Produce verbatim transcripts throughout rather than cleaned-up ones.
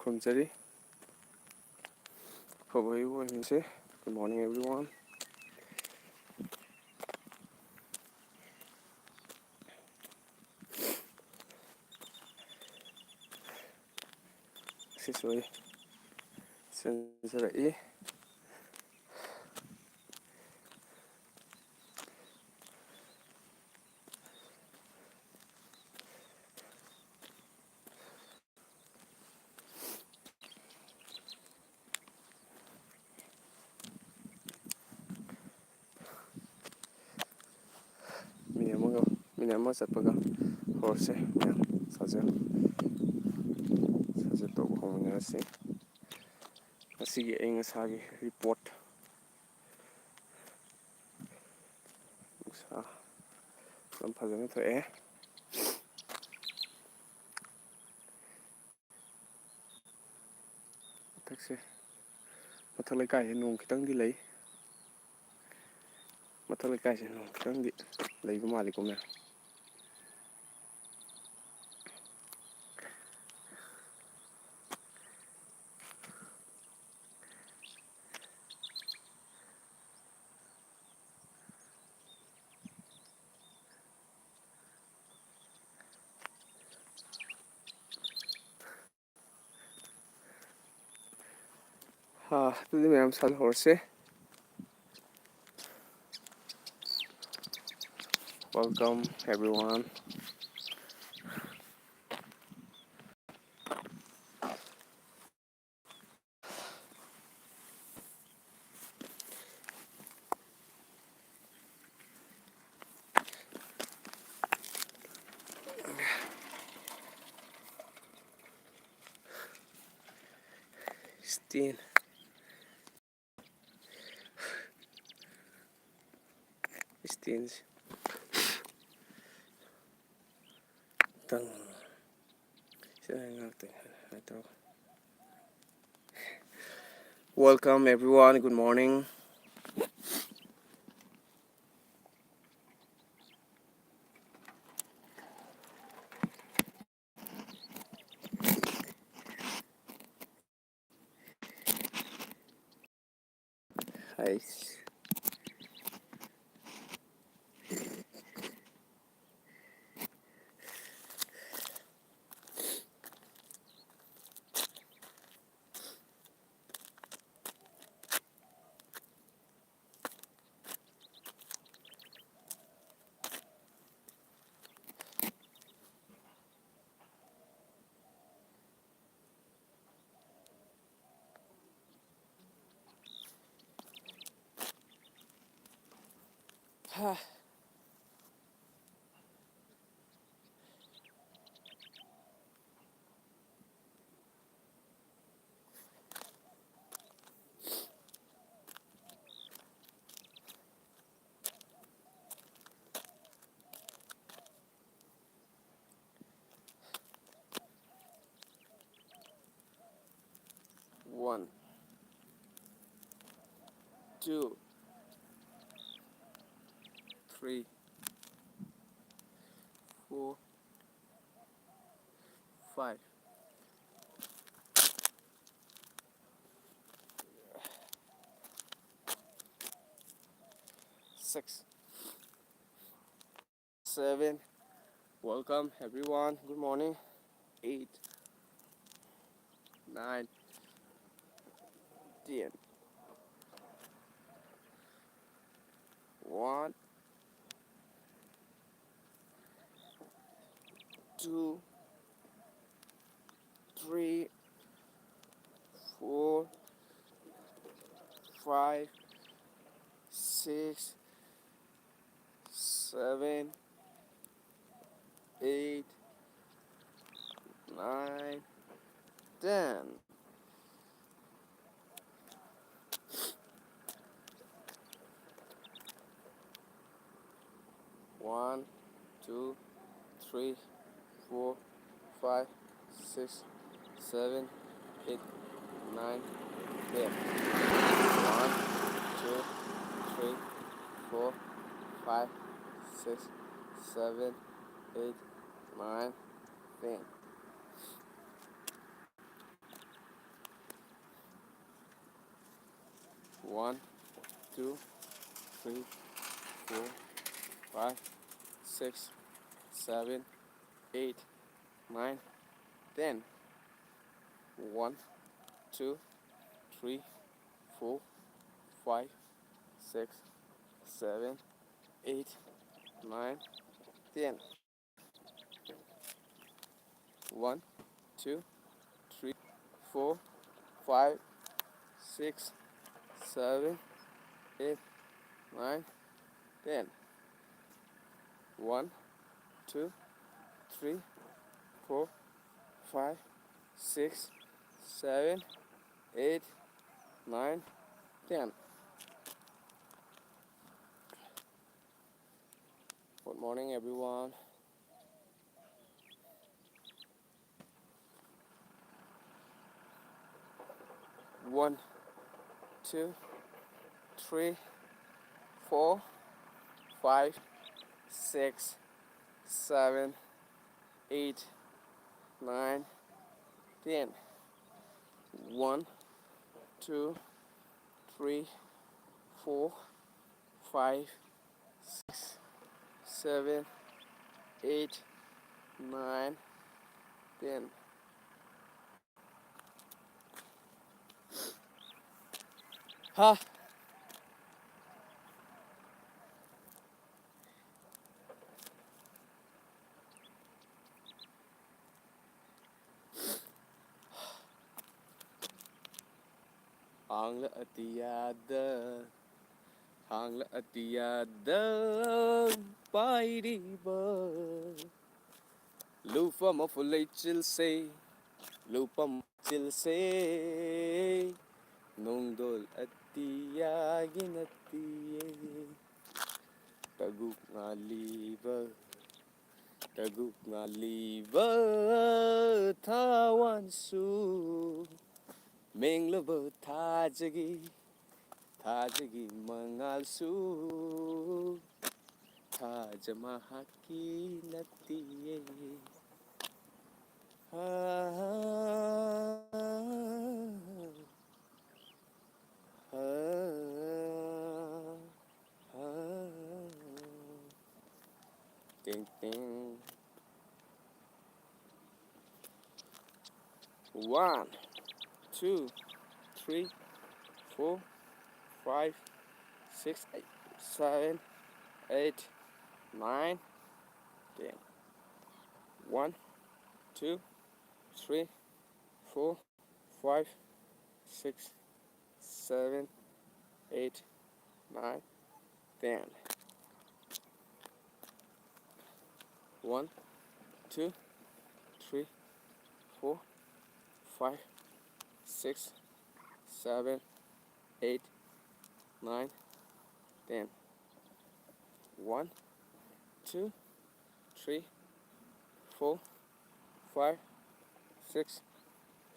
ꯈꯨꯔꯨꯝꯖꯔꯤ꯫ ꯑꯐꯕ ꯑꯌꯨꯛ ꯑꯣꯏꯍꯟꯁꯦ꯫ Good morning, everyone. ꯁꯤꯁꯨ ꯑꯩ ꯆꯦꯟꯖꯔꯛꯏ꯫ ꯃꯤꯅꯤꯠ ꯑꯃꯒ, ꯃꯤꯅꯤꯠ ꯑꯃ ꯆꯠꯄꯒ ꯍꯧꯔꯁꯦ ꯃꯌꯥꯝ꯫ ꯁꯥꯖꯦꯜ, ꯁꯥꯖꯦꯜ ꯇꯧꯕ ꯍꯧꯃꯤꯟꯅꯔꯁꯤ꯫ ꯉꯁꯤꯒꯤ ꯑꯏꯪ ꯑꯁꯥꯒꯤ ꯔꯤꯄꯣꯔꯠ꯫ ꯅꯨꯡꯁꯥ ꯌꯥꯝ ꯐꯖꯅ ꯊꯣꯛꯑꯦ꯫ ꯃꯊꯛꯁꯦ, ꯃꯊꯛ ꯂꯩꯀꯥꯏꯁꯦ ꯅꯣꯡ ꯈꯤꯇꯪꯗꯤ ꯂꯩ꯫ ꯃꯊꯛ ꯂꯩꯀꯥꯏꯁꯦ ꯅꯣꯡ ꯈꯤꯇꯪꯗꯤ ꯂꯩꯕ ꯃꯥꯜꯂꯤꯀꯣ ꯃꯌꯥꯝ꯫ ꯍꯥ, ꯑꯗꯨꯗꯤ ꯃꯌꯥꯝ ꯁꯥꯟꯅꯍꯧꯔꯁꯦ꯫ Welcome, everyone. Stand. Standꯁꯦ ꯇꯪ-, ꯁꯤꯗ ꯉꯥꯛꯇꯪ ꯍꯥꯏ ꯇꯧꯔꯣ꯫ Welcome, everyone. Good morning. Nice. One, two, three, four, five, six, seven. Welcome, everyone. Good morning. Eight, nine, ten. One, two, three, four, five, six, seven, eight, nine, ten. One, two, three, four, five, six, seven, eight, nine, ten. One, two, three, four, five, six, seven, eight, nine, ten. One, two, three, four, five, six, seven, eight, nine, ten. One, two, three, four, five, six, seven, eight, nine, ten. One, two, three, four, five, six, seven, eight, nine, ten. One, two, three, four, five, six, seven, eight, nine, ten. Good morning, everyone. One, two, three, four, five, six, seven, eight, nine, ten. One, two, three, four, five, six, seven, eight, nine, ten. Ha! ꯍꯥꯡꯂ ꯑꯇꯤꯌꯥꯗ, ꯍꯥꯡꯂ ꯑꯇꯤꯌꯥꯗ ꯄꯥꯏꯔꯤꯕ ꯂꯨꯞꯄ ꯃꯐꯨ ꯂꯩꯆꯤꯜꯁꯦ, ꯂꯨꯞꯄ ꯃꯆꯤꯜꯁꯦ, ꯅꯣꯡꯗꯣꯜ ꯑꯇꯤꯌꯥꯒꯤ ꯅꯠꯇꯤꯌꯦ꯫ ꯇꯒꯨꯞ ꯉꯥꯜꯂꯤꯕ, ꯇꯒꯨꯞ ꯉꯥꯜꯂꯤꯕ ꯊꯥꯋꯥꯟꯁꯨ, ꯃꯦꯡꯂꯕ ꯊꯥꯖꯒꯤ, ꯊꯥꯖꯒꯤ ꯃꯉꯥꯜꯁꯨ, ꯊꯥꯖ ꯃꯍꯥꯛꯀꯤ ꯅꯠꯇꯤꯌꯦ꯫ ꯍꯥ, ꯍꯥ, ꯍꯥ꯫ Ding, ding. One, two, three, four, five, six, eight, seven, eight, nine, ten. One, two, three, four, five, six, seven, eight, nine, ten. One, two, three, four, five, six, seven, eight, nine, ten. One, two, three, four, five, six,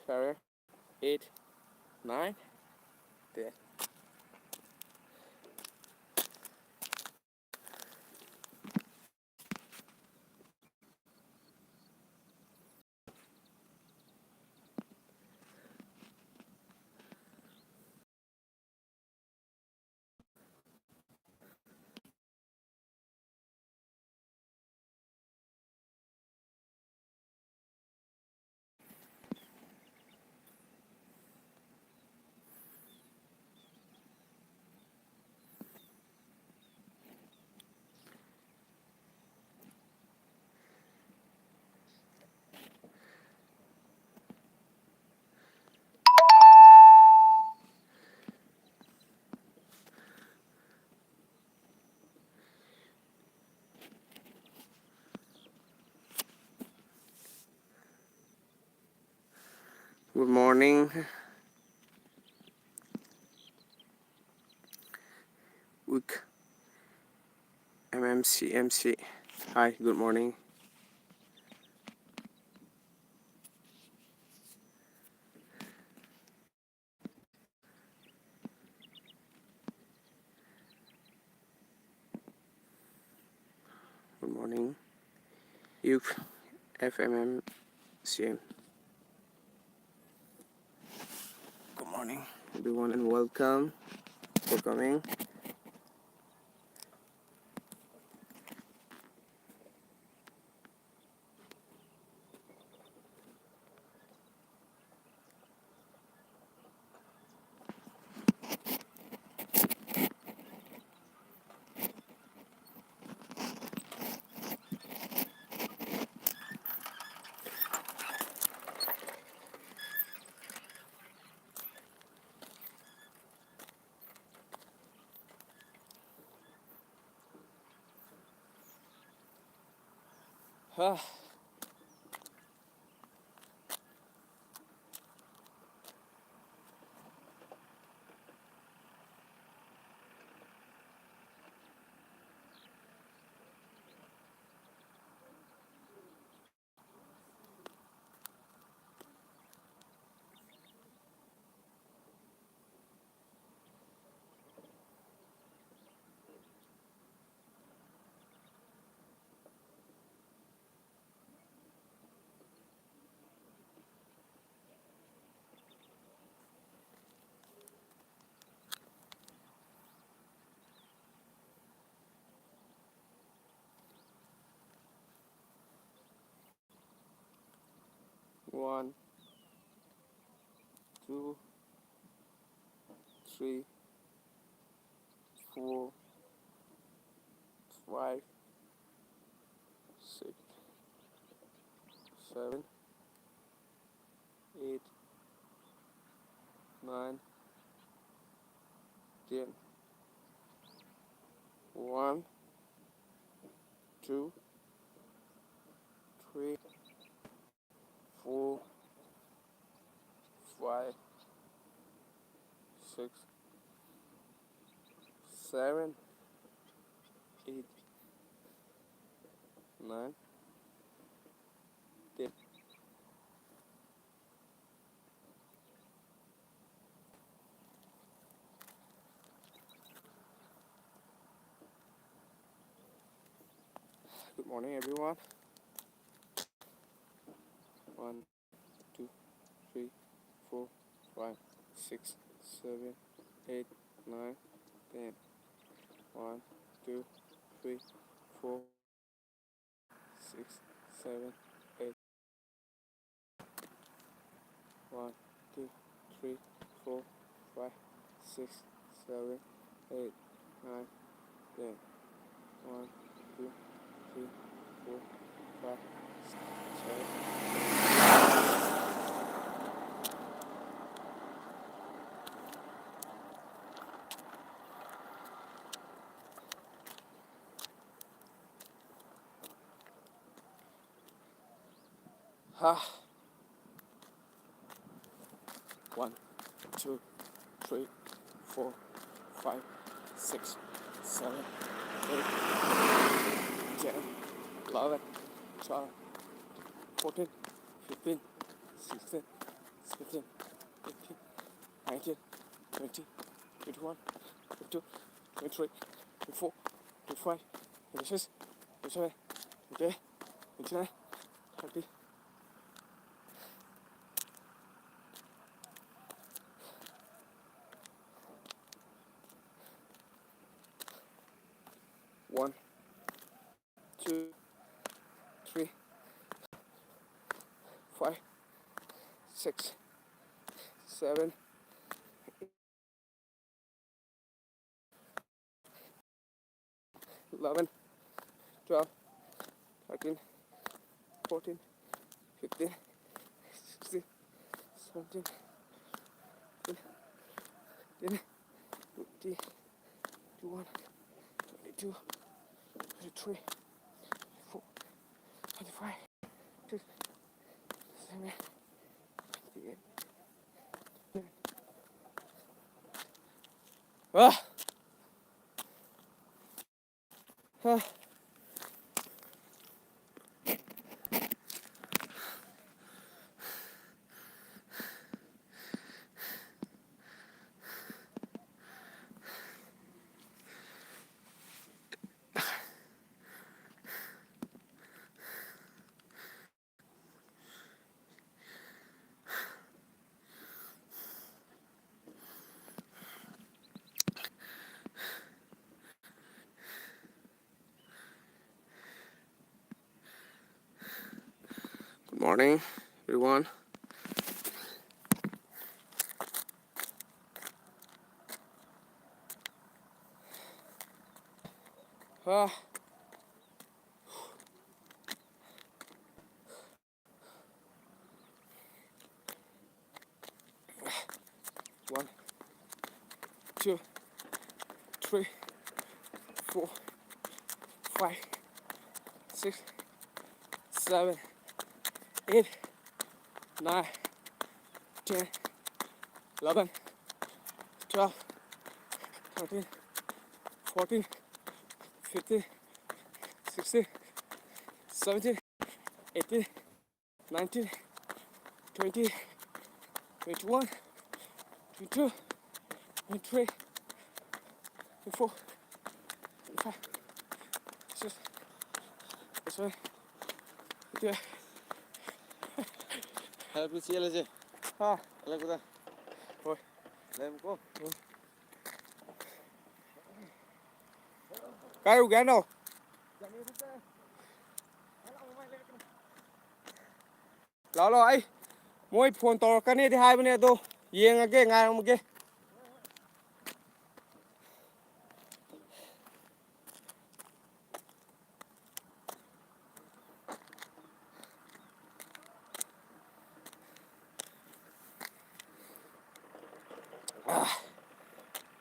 seven, eight, nine, ten. Good morning. Week M M C M C. Hi, good morning. Good morning, Youth F M M C M. Good morning, everyone, and welcome for coming. Ah. One, two, three, four, five, six, seven, eight, nine, ten. One, two, three, four, five, six, seven, eight, nine, ten. Good morning, everyone. One, two, three, four, five, six, seven, eight, nine, ten. One, two, three, four, six, seven, eight. One, two, three, four, five, six, seven, eight, nine, ten. One, two, three, four, five, six, seven, eight. Ah. One, two, three, four, five, six, seven, eight, ten, eleven, twelve, fourteen, fifteen, sixteen, seventeen, eighteen, nineteen, twenty, twenty-one, twenty-two, twenty-three, twenty-four, twenty-five, twenty-six, twenty-seven, twenty-eight, twenty-nine, thirty. One, two, three, five, six, seven, eleven, twelve, thirteen, fourteen, fifteen, sixteen, seventeen, eighteen, nineteen, twenty, twenty-one, twenty-two, twenty-three, twenty-four, twenty-five, twenty-six, twenty-seven, twenty-eight. Ah! Ah! Good morning, everyone. Ah. One, two, three, four, five, six, seven, eight, nine, ten, eleven, twelve, thirteen, fourteen, fifteen, sixteen, seventeen, eighteen, nineteen, twenty, twenty-one, twenty-two, twenty-three, twenty-four, twenty-five, twenty-six, twenty-seven, twenty-eight. ꯍꯜꯂꯛꯄꯗ ꯆꯦꯜꯂꯁꯦ꯫ ꯍꯥ? ꯍꯜꯂꯛꯄꯗ꯫ ꯍꯣꯏ꯫ ꯂꯩꯔꯝꯃꯨꯀꯣ꯫ ꯎꯝ꯫ ꯀꯥꯏ ꯎꯒꯦ ꯍꯥꯏꯅꯣ? ꯂꯥꯛꯑꯣ, ꯂꯥꯛꯑꯣ, ꯑꯩ ꯃꯣꯏ ꯐꯣꯟ ꯇꯧꯔꯛꯀꯅꯤꯗꯤ ꯍꯥꯏꯕꯅꯦ, ꯑꯗꯣ ꯌꯦꯡꯉꯒꯦ, ꯉꯥꯏꯔꯝꯃꯒꯦ꯫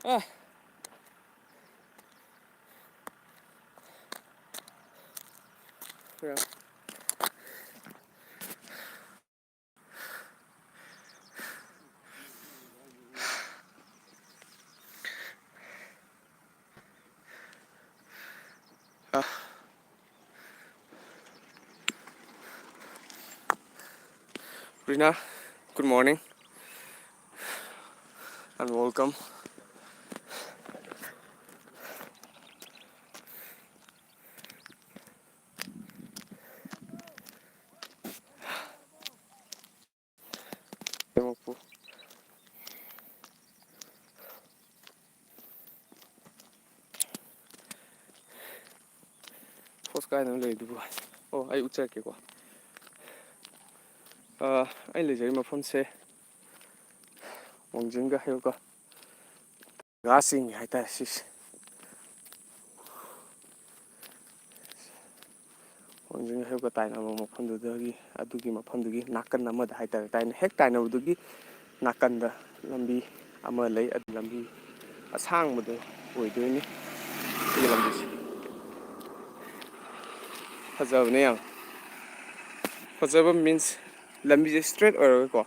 ꯑꯥ꯫ ꯑꯥ꯫ Rina, good morning and welcome. Host ꯀꯥꯏꯗꯅꯣ ꯂꯩꯗꯨꯕꯨ? ꯑꯣ, ꯑꯩ ꯎꯠꯆꯔꯛꯀꯦꯀꯣ꯫ ꯑ, ꯑꯩꯅ ꯂꯩꯖꯔꯤꯕ ꯃꯐꯝꯁꯦ ꯋꯥꯡꯖꯤꯡꯒ ꯍꯩꯔꯣꯛꯀ ꯖꯒꯥ ꯆꯦꯟꯒꯦ ꯍꯥꯏꯇꯥꯔꯦ ꯁꯤꯁꯦ꯫ ꯋꯥꯡꯖꯤꯡ ꯍꯩꯔꯣꯛꯀ ꯇꯥꯏꯅꯕ ꯃꯐꯝꯗꯨꯗꯒꯤ, ꯑꯗꯨꯒꯤ ꯃꯐꯝꯗꯨꯒꯤ ꯅꯥꯀꯟ ꯑꯃꯗ ꯍꯥꯏꯇꯥꯔꯦ, ꯇꯥꯏꯅ-, ꯍꯦꯛ ꯇꯥꯏꯅꯕꯗꯨꯒꯤ ꯅꯥꯀꯟꯗ ꯂꯝꯕꯤ ꯑꯃ ꯂꯩ꯫ ꯑꯗꯨ ꯂꯝꯕꯤ ꯑꯁꯥꯡꯕꯗꯣ ꯑꯣꯏꯗꯣꯏꯅꯤ ꯁꯤꯒꯤ ꯂꯝꯕꯤꯁꯦ꯫ ꯐꯖꯕꯅꯦ ꯌꯥꯝ꯫ ꯐꯖꯕ means ꯂꯝꯕꯤꯁꯦ straight ꯑꯣꯏꯔꯒꯀꯣ,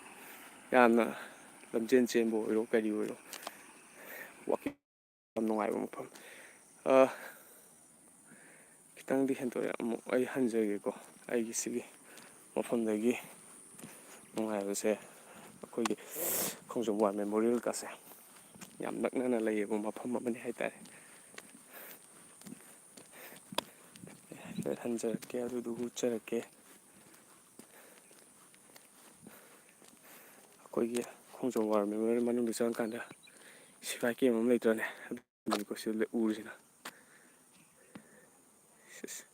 ꯌꯥꯝꯅ ꯂꯝꯖꯦꯟ ꯆꯦꯟꯕ ꯑꯣꯏꯔꯣ, ꯀꯔꯤ ꯑꯣꯏꯔꯣ, walking ꯌꯥꯝ ꯅꯨꯡꯉꯥꯏꯕ ꯃꯐꯝ꯫ ꯑ, ꯈꯤꯇꯪꯗꯤ ꯍꯦꯟꯗꯣꯛꯑꯦ꯫ ꯑꯃꯨꯛ ꯑꯩ ꯍꯟꯖꯒꯦꯀꯣ꯫ ꯑꯩꯒꯤ ꯁꯤꯒꯤ ꯃꯐꯝꯗꯒꯤ ꯅꯨꯡꯉꯥꯏꯕꯁꯦ, ꯑꯩꯈꯣꯏꯒꯤ ꯈꯣꯡꯖꯣꯝ War Memorial ꯀꯁꯦ ꯌꯥꯝ ꯅꯛꯅꯅ ꯂꯩꯌꯦꯕ ꯃꯐꯝ ꯑꯃꯅꯤ ꯍꯥꯏꯇꯥꯔꯦ꯫ ꯍꯥꯏꯐꯦꯠ ꯍꯟꯖꯔꯛꯀꯦ, ꯑꯗꯨꯗꯨꯒ ꯎꯠꯆꯔꯛꯀꯦ꯫ ꯑꯩꯈꯣꯏꯒꯤ ꯈꯣꯡꯖꯣꯝ War Memorial ꯃꯅꯨꯡꯗ ꯆꯪꯉꯀꯥꯟꯗ ꯁꯤꯐꯥꯏ camp ꯑꯃ ꯂꯩꯇ꯭ꯔꯅꯦ? ꯑꯗꯨꯅꯤꯀꯣ ꯁꯤꯗ ꯎꯔꯤꯁꯤꯅ꯫ ꯁꯤꯁ꯫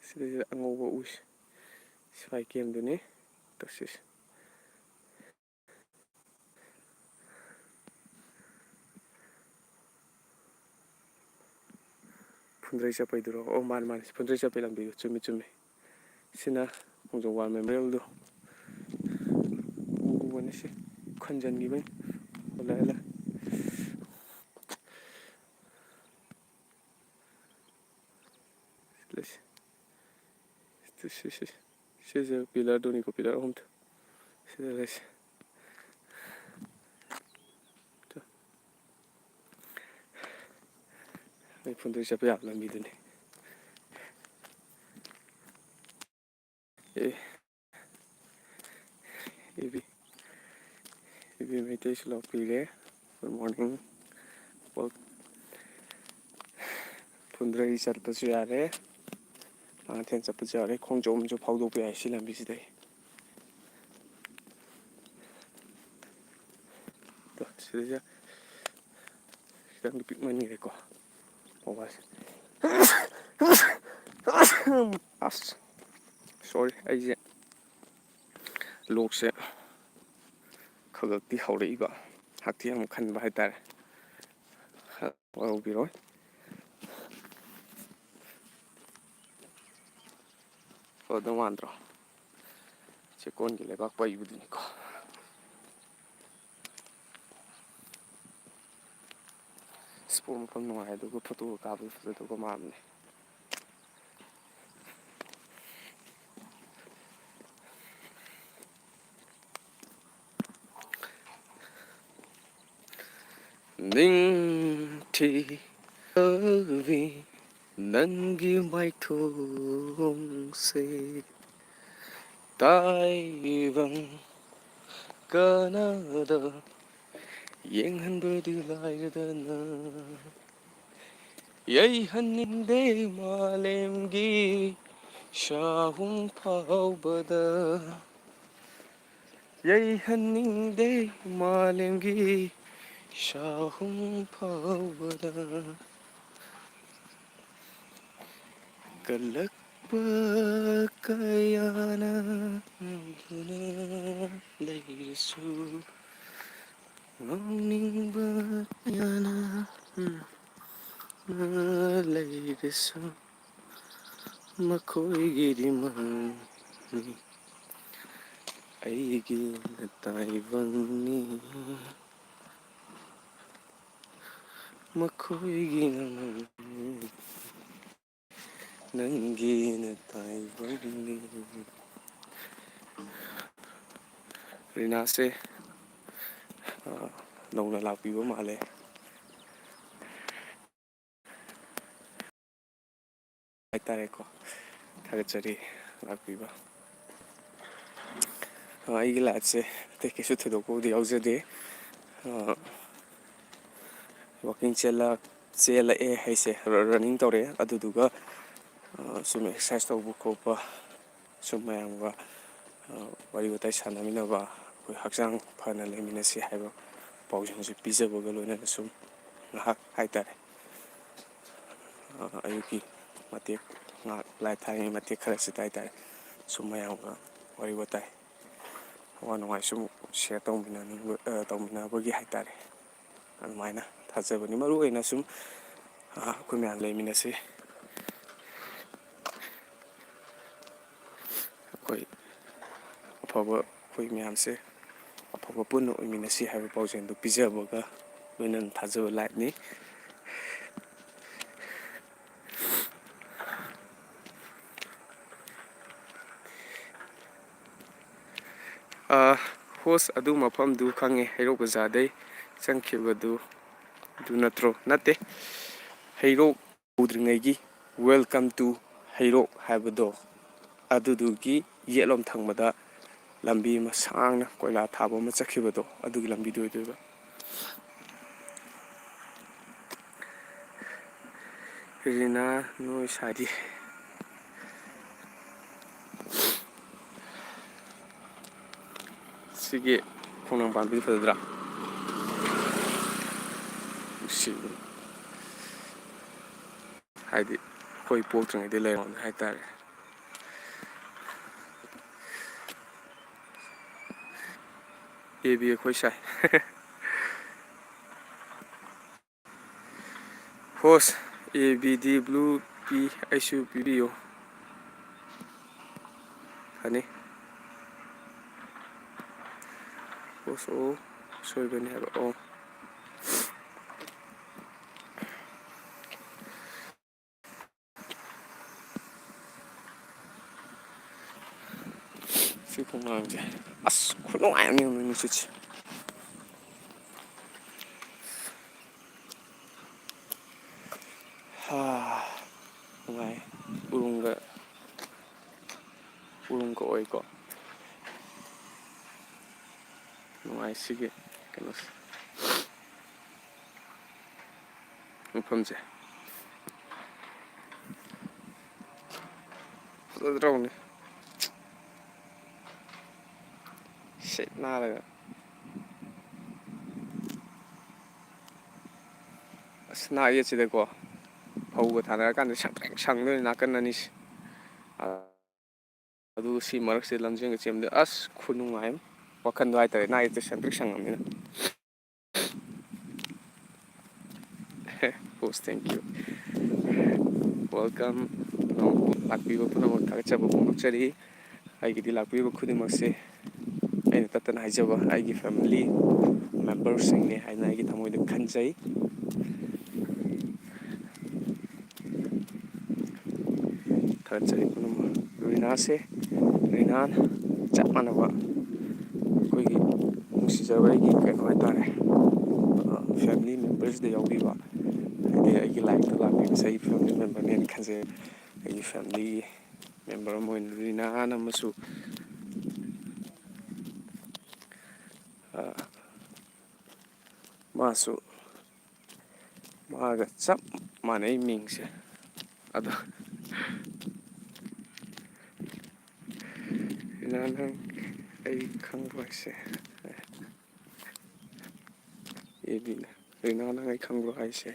ꯁꯤꯗꯩꯁꯤꯗ ꯑꯉꯧꯕ ꯎꯁꯤ ꯁꯤꯐꯥꯏ camp ꯗꯨꯅꯤ꯫ ꯇꯧꯁꯤꯁ꯫ ꯐꯨꯟꯗ꯭ꯔꯩ ꯆꯠꯄꯩꯗꯨꯔꯣ? ꯑꯣ, ꯃꯥꯅꯦ, ꯃꯥꯅꯦ, ꯐꯨꯟꯗ꯭ꯔꯩ ꯆꯠꯄꯩ ꯂꯝꯕꯤꯗꯣ꯫ ꯆꯨꯝꯃꯤ, ꯆꯨꯝꯃꯤ꯫ ꯁꯤꯅ ꯈꯣꯡꯖꯣꯝ War Memorial ꯗꯣ꯫ ꯎꯕꯅꯤ ꯁꯤ꯫ ꯈꯟꯖꯟꯈꯤꯕꯩ꯫ ꯑꯣ, ꯂꯥꯛꯑꯦ, ꯂꯥꯛꯑꯦ꯫ ꯁꯤ ꯂꯩꯁꯤ꯫ ꯁꯤ, ꯁꯤ, ꯁꯤ꯫ ꯁꯤꯁꯦ pillar ꯗꯨꯅꯤꯀꯣ, pillar ꯑꯍꯨꯝꯗꯣ꯫ ꯁꯤꯗ ꯂꯩꯁꯤ꯫ ꯑꯩ ꯐꯨꯟꯗ꯭ꯔꯩ ꯆꯠꯄ ꯌꯥꯕ ꯂꯝꯕꯤꯗꯨꯅꯤ꯫ ꯑꯦ, ꯏꯕꯤ, ꯏꯕꯤ ꯃꯩꯇꯩꯁꯨ ꯂꯥꯛꯄꯤꯔꯦ꯫ Good morning꯫ ꯐꯨꯟꯗ꯭ꯔꯩ ꯆꯠꯄꯁꯨ ꯌꯥꯔꯦ, ꯂꯥꯡꯉꯊꯦꯜ ꯆꯠꯄꯁꯨ ꯌꯥꯔꯦ꯫ ꯈꯣꯡꯖꯣꯝꯁꯨ ꯐꯥꯎꯗꯣꯛꯄ ꯌꯥꯏ ꯁꯤ ꯂꯝꯕꯤꯁꯤꯗꯩ꯫ ꯇꯣ, ꯁꯤꯗꯩꯁꯤꯗ ꯈꯤꯇꯪꯗꯤ ꯄꯤꯛꯃꯟꯈ꯭ꯔꯦꯀꯣ ꯃꯣꯕꯥꯏꯜꯁꯦ꯫ ꯑꯁ, sorry, ꯑꯩꯁꯦ ꯂꯣꯛꯁꯦ ꯈꯒꯛꯇꯤ ꯍꯧꯔꯛꯏꯕ, ꯍꯛꯊꯤ ꯑꯃꯨꯛ ꯈꯟꯕ ꯍꯥꯏꯇꯥꯔꯦ꯫ ꯋꯥꯔꯧꯕꯤꯔꯣꯏ꯫ ꯐꯗꯧ ꯃꯥꯟꯗ꯭ꯔꯣ? ꯆꯦꯛꯀꯣꯟꯒꯤ ꯂꯩꯕꯥꯛ ꯄꯩꯕꯗꯨꯅꯤꯀꯣ꯫ ꯏꯁꯄꯣꯔꯠ ꯃꯐꯝ ꯅꯨꯡꯉꯥꯏ, ꯑꯗꯨꯒ ꯐꯣꯇꯣꯒ ꯀꯥꯞꯄꯗꯤ ꯐꯖꯗꯧꯕ ꯃꯥꯟꯕꯅꯦ꯫ ꯅꯤꯡꯊꯤꯖꯕꯤ ꯅꯪꯒꯤ ꯃꯥꯏꯊꯣꯡꯁꯦ ꯇꯥꯏꯕꯪ ꯀꯅꯥꯗ ꯌꯦꯡꯍꯟꯕꯗꯤ ꯂꯥꯏꯔꯗꯅ꯫ ꯌꯩꯍꯟꯅꯤꯡꯗꯦ ꯃꯥꯂꯦꯝꯒꯤ ꯁꯥꯍꯨꯝ ꯐꯥꯎꯕꯗ꯫ ꯌꯩꯍꯟꯅꯤꯡꯗꯦ ꯃꯥꯂꯦꯝꯒꯤ ꯁꯥꯍꯨꯝ ꯐꯥꯎꯕꯗ꯫ ꯀꯜꯂꯛꯄ ꯀꯌꯥꯅ ꯉꯝꯗꯨꯅ ꯂꯩꯔꯁꯨ, ꯉꯥꯎꯅꯤꯡꯕ ꯀꯌꯥꯅ ꯂꯩꯔꯁꯨ, ꯃꯈꯣꯏꯒꯤꯗꯤ ꯃꯪꯅꯤ, ꯑꯩꯒꯤꯅ ꯇꯥꯏꯕꯪꯅꯤ꯫ ꯃꯈꯣꯏꯒꯤꯅ ꯃꯪꯅꯤ, ꯅꯪꯒꯤꯅ ꯇꯥꯏꯕꯪꯅꯤ꯫ ꯔꯤꯅꯥꯁꯦ, ꯑ, ꯅꯧꯅ ꯂꯥꯛꯄꯤꯕ ꯃꯥꯜꯂꯦ꯫ ꯍꯥꯏꯇꯥꯔꯦꯀꯣ꯫ ꯊꯥꯒꯠꯆꯔꯤ ꯂꯥꯛꯄꯤꯕ꯫ ꯑ, ꯑꯩꯒꯤ ꯂꯥꯏꯐꯁꯦ ꯑꯇꯩ ꯀꯩꯁꯨ ꯊꯣꯏꯗꯣꯛꯄꯕꯨꯗꯤ ꯌꯥꯎꯖꯗꯦ꯫ ꯑ, ꯋꯥꯛꯀꯤꯡ ꯆꯦꯜꯂꯛ-, ꯆꯦꯜꯂꯛꯑꯦ ꯍꯥꯏꯁꯦ, ꯔ-, ꯔꯟꯅꯤꯡ ꯇꯧꯔꯛꯑꯦ꯫ ꯑꯗꯨꯗꯨꯒ, ꯑ, ꯁꯨꯝ ꯑꯦꯛꯁꯔꯁꯥꯏꯁ ꯇꯧꯕ ꯈꯣꯠꯄ, ꯁꯨꯝ ꯃꯌꯥꯝꯒ, ꯑ, ꯋꯥꯔꯤ ꯋꯥꯇꯥꯏ ꯁꯥꯟꯅꯃꯤꯟꯅꯕ, ꯑꯩꯈꯣꯏ ꯍꯛꯆꯥꯡ ꯐꯅ ꯂꯩꯃꯤꯟꯅꯁꯤ ꯍꯥꯏꯕ ꯄꯥꯎꯖꯦꯜꯁꯦ ꯄꯤꯖꯕꯒ ꯂꯣꯏꯅꯅ ꯁꯨꯝ ꯉꯥꯏꯍꯥꯛ ꯍꯥꯏꯇꯥꯔꯦ, ꯑ, ꯑꯌꯨꯛꯀꯤ ꯃꯇꯦꯛ ꯉꯥꯏꯍꯥꯛ ꯂꯥꯏꯠ ꯊꯥꯔꯤꯉꯩ ꯃꯇꯦꯛ ꯈꯔꯁꯤꯗ ꯍꯥꯏꯇꯥꯔꯦ, ꯁꯨꯝ ꯃꯌꯥꯝꯒ ꯋꯥꯔꯤ ꯋꯥꯇꯥꯏ, ꯑꯋꯥ ꯅꯨꯡꯉꯥꯏ ꯁꯨꯝ ꯁꯤꯌꯔ ꯇꯧꯃꯤꯟꯅꯅꯤꯡꯕ, ꯑ, ꯇꯧꯃꯤꯟꯅꯕꯒꯤ ꯍꯥꯏꯇꯥꯔꯦ꯫ ꯑꯗꯨꯃꯥꯏꯅ ꯊꯥꯖꯕꯅꯤ꯫ ꯃꯔꯨ ꯑꯣꯏꯅ ꯁꯨꯝ, ꯑ, ꯑꯩꯈꯣꯏ ꯃꯌꯥꯝ ꯂꯩꯃꯤꯟꯅꯁꯤ꯫ ꯑꯩꯈꯣꯏ ꯑꯐꯕ, ꯑꯩꯈꯣꯏ ꯃꯌꯥꯝꯁꯦ ꯑꯐꯕ ꯄꯨꯟꯅ ꯑꯣꯏꯃꯤꯟꯅꯁꯤ ꯍꯥꯏꯕ ꯄꯥꯎꯖꯦꯜꯗꯨ ꯄꯤꯖꯕꯒ ꯂꯣꯏꯅꯅ ꯊꯥꯖꯕ ꯂꯥꯏꯠꯅꯤ꯫ ꯑ, ꯍꯣꯁ ꯑꯗꯨ ꯃꯐꯝꯗꯨ ꯈꯪꯉꯦ, ꯍꯩꯔꯣꯛ ꯕꯖꯥꯔꯗꯩ ꯆꯪꯈꯤꯕꯗꯨ ꯑꯗꯨ ꯅꯠꯇ꯭ꯔꯣ? ꯅꯠꯇꯦ, ꯍꯩꯔꯣꯛ ꯌꯧꯗ꯭ꯔꯤꯉꯩꯒꯤ "Welcome to ꯍꯩꯔꯣꯛ" ꯍꯥꯏꯕꯗꯣ, ꯑꯗꯨꯗꯨꯒꯤ ꯌꯦꯠꯂꯣꯝ ꯊꯪꯕꯗ ꯂꯝꯕꯤ ꯑꯃ ꯁꯥꯡꯅ ꯀꯣꯏꯂꯥ ꯊꯥꯕ ꯑꯃ ꯆꯠꯈꯤꯕꯗꯣ, ꯑꯗꯨꯒꯤ ꯂꯝꯕꯤꯗꯣ ꯑꯣꯏꯗꯣꯏꯕ꯫ ꯔꯤꯅꯥ, ꯅꯣꯏ ꯁꯥꯏꯗꯤ? ꯁꯤꯒꯤ ꯈꯣꯡꯅꯥꯡ ꯄꯥꯝꯕꯤꯗꯨ ꯐꯖꯗ꯭ꯔꯥ? ꯅꯨꯡꯁꯤꯕꯅꯤ꯫ ꯍꯥꯏꯗꯤ, ꯑꯩꯈꯣꯏ ꯄꯣꯛꯇ꯭ꯔꯤꯉꯩꯗꯩ ꯂꯩꯔꯝꯕꯅꯤ ꯍꯥꯏꯇꯥꯔꯦ꯫ ꯑꯦ ꯕꯤ ꯑꯩꯈꯣꯏ ꯁꯥꯏ꯫ ꯍꯣꯁ, ꯑꯦ ꯕꯤꯗꯤ ꯕ꯭ꯂꯨ ꯄꯤ, ꯑꯩꯁꯨ ꯄꯤꯕꯤꯌꯨ꯫ ꯐꯅꯤ꯫ ꯍꯣꯁ, ꯑꯣ, ꯁꯣꯏꯕꯅꯤ ꯍꯥꯏꯕ, ꯑꯣ꯫ ꯁꯤ ꯈꯣꯡꯅꯥꯡꯁꯦ꯫ ꯑꯁ, ꯈꯨꯅꯨꯡꯉꯥꯏ ꯑꯃꯅꯤ ꯅꯨꯃꯤꯠ ꯅꯨꯡꯁꯤꯠꯁꯦ꯫ ꯍꯥ, ꯅꯨꯡꯉꯥꯏ꯫ ꯎꯔꯨꯝꯒ, ꯎꯔꯨꯝꯒ ꯑꯣꯏꯀꯣ꯫ ꯅꯨꯡꯉꯥꯏ ꯁꯤꯒꯤ ꯀꯩꯅꯣꯁꯦ꯫ ꯃꯐꯝꯁꯦ꯫ ꯐꯖꯗ꯭ꯔꯣ? ꯁꯤꯠ ꯅꯥꯜꯂꯒ꯫ ꯑꯁ, ꯅꯥꯛ ꯌꯦꯠꯁꯤꯗꯀꯣ ꯐꯧꯒ ꯊꯥꯅꯔꯀꯥꯟꯗ ꯁꯪꯇ꯭ꯔꯤꯛ ꯁꯪꯗꯣꯏꯅꯤ ꯅꯥꯀꯟ ꯑꯅꯤꯁꯦ꯫ ꯑꯗꯨꯒ ꯁꯤ ꯃꯔꯛꯁꯤꯗ ꯂꯝꯖꯦꯟꯒ ꯆꯦꯟꯕꯗ ꯑꯁ ꯈꯨꯅꯨꯡꯉꯥꯏ ꯑꯃ꯫ ꯋꯥꯈꯟꯗꯣ ꯍꯥꯏꯇꯥꯔꯦ, ꯅꯥꯛ ꯌꯦꯠꯇ ꯁꯪꯇ꯭ꯔꯤꯛ ꯁꯪꯉꯝꯅꯤꯅ꯫ Boss, thank you. Welcome. ꯂꯥꯛꯄꯤꯕ ꯄꯨꯝꯅꯃꯛ ꯊꯥꯒꯠꯆꯕ ꯐꯣꯡꯗꯣꯛꯆꯔꯤ꯫ ꯑꯩꯒꯤꯗꯤ ꯂꯥꯛꯄꯤꯔꯤꯕ ꯈꯨꯗꯤꯡꯃꯛꯁꯦ ꯑꯩꯅ ꯇꯠꯇꯅ ꯍꯥꯏꯖꯕ ꯑꯩꯒꯤ family memberꯁꯤꯡꯅꯦ ꯍꯥꯏꯅ ꯑꯩꯒꯤ ꯊꯃꯣꯏꯗ ꯈꯟꯖꯩ꯫ ꯊꯥꯒꯠꯆꯔꯤ ꯄꯨꯝꯅꯃꯛ꯫ ꯔꯤꯅꯥꯁꯦ, ꯔꯤꯅꯥꯅ ꯆꯞ ꯃꯥꯟꯅꯕ ꯑꯩꯈꯣꯏꯒꯤ ꯅꯨꯡꯁꯤꯖꯕ ꯑꯩꯒꯤ ꯀꯩꯅꯣ ꯍꯥꯏꯇꯥꯔꯦ, ꯑ, family membersꯗ ꯌꯥꯎꯕꯤꯕ, ꯍꯥꯏꯗꯤ ꯑꯩꯒꯤ liveꯇ ꯂꯥꯛꯄꯤꯕꯁꯦ ꯑꯩ family memberꯅꯦꯅ ꯈꯟꯖꯩ꯫ ꯑꯩꯒꯤ family member ꯑꯃ ꯑꯣꯏꯅ ꯔꯤꯅꯥꯅ ꯑꯃꯁꯨ, ꯑ, ꯃꯥꯁꯨ, ꯃꯥꯒ ꯆꯞ ꯃꯥꯟꯅꯩ ꯃꯤꯡꯁꯦ꯫ ꯑꯗꯣ ꯔꯤꯅꯥ, ꯅꯪ ꯑꯩ ꯈꯪꯕ꯭ꯔꯣ ꯍꯥꯏꯁꯦ? ꯑꯦ ꯕꯤꯅ, ꯔꯤꯅꯥ, ꯅꯪ ꯑꯩ ꯈꯪꯕ꯭ꯔꯣ ꯍꯥꯏꯁꯦ?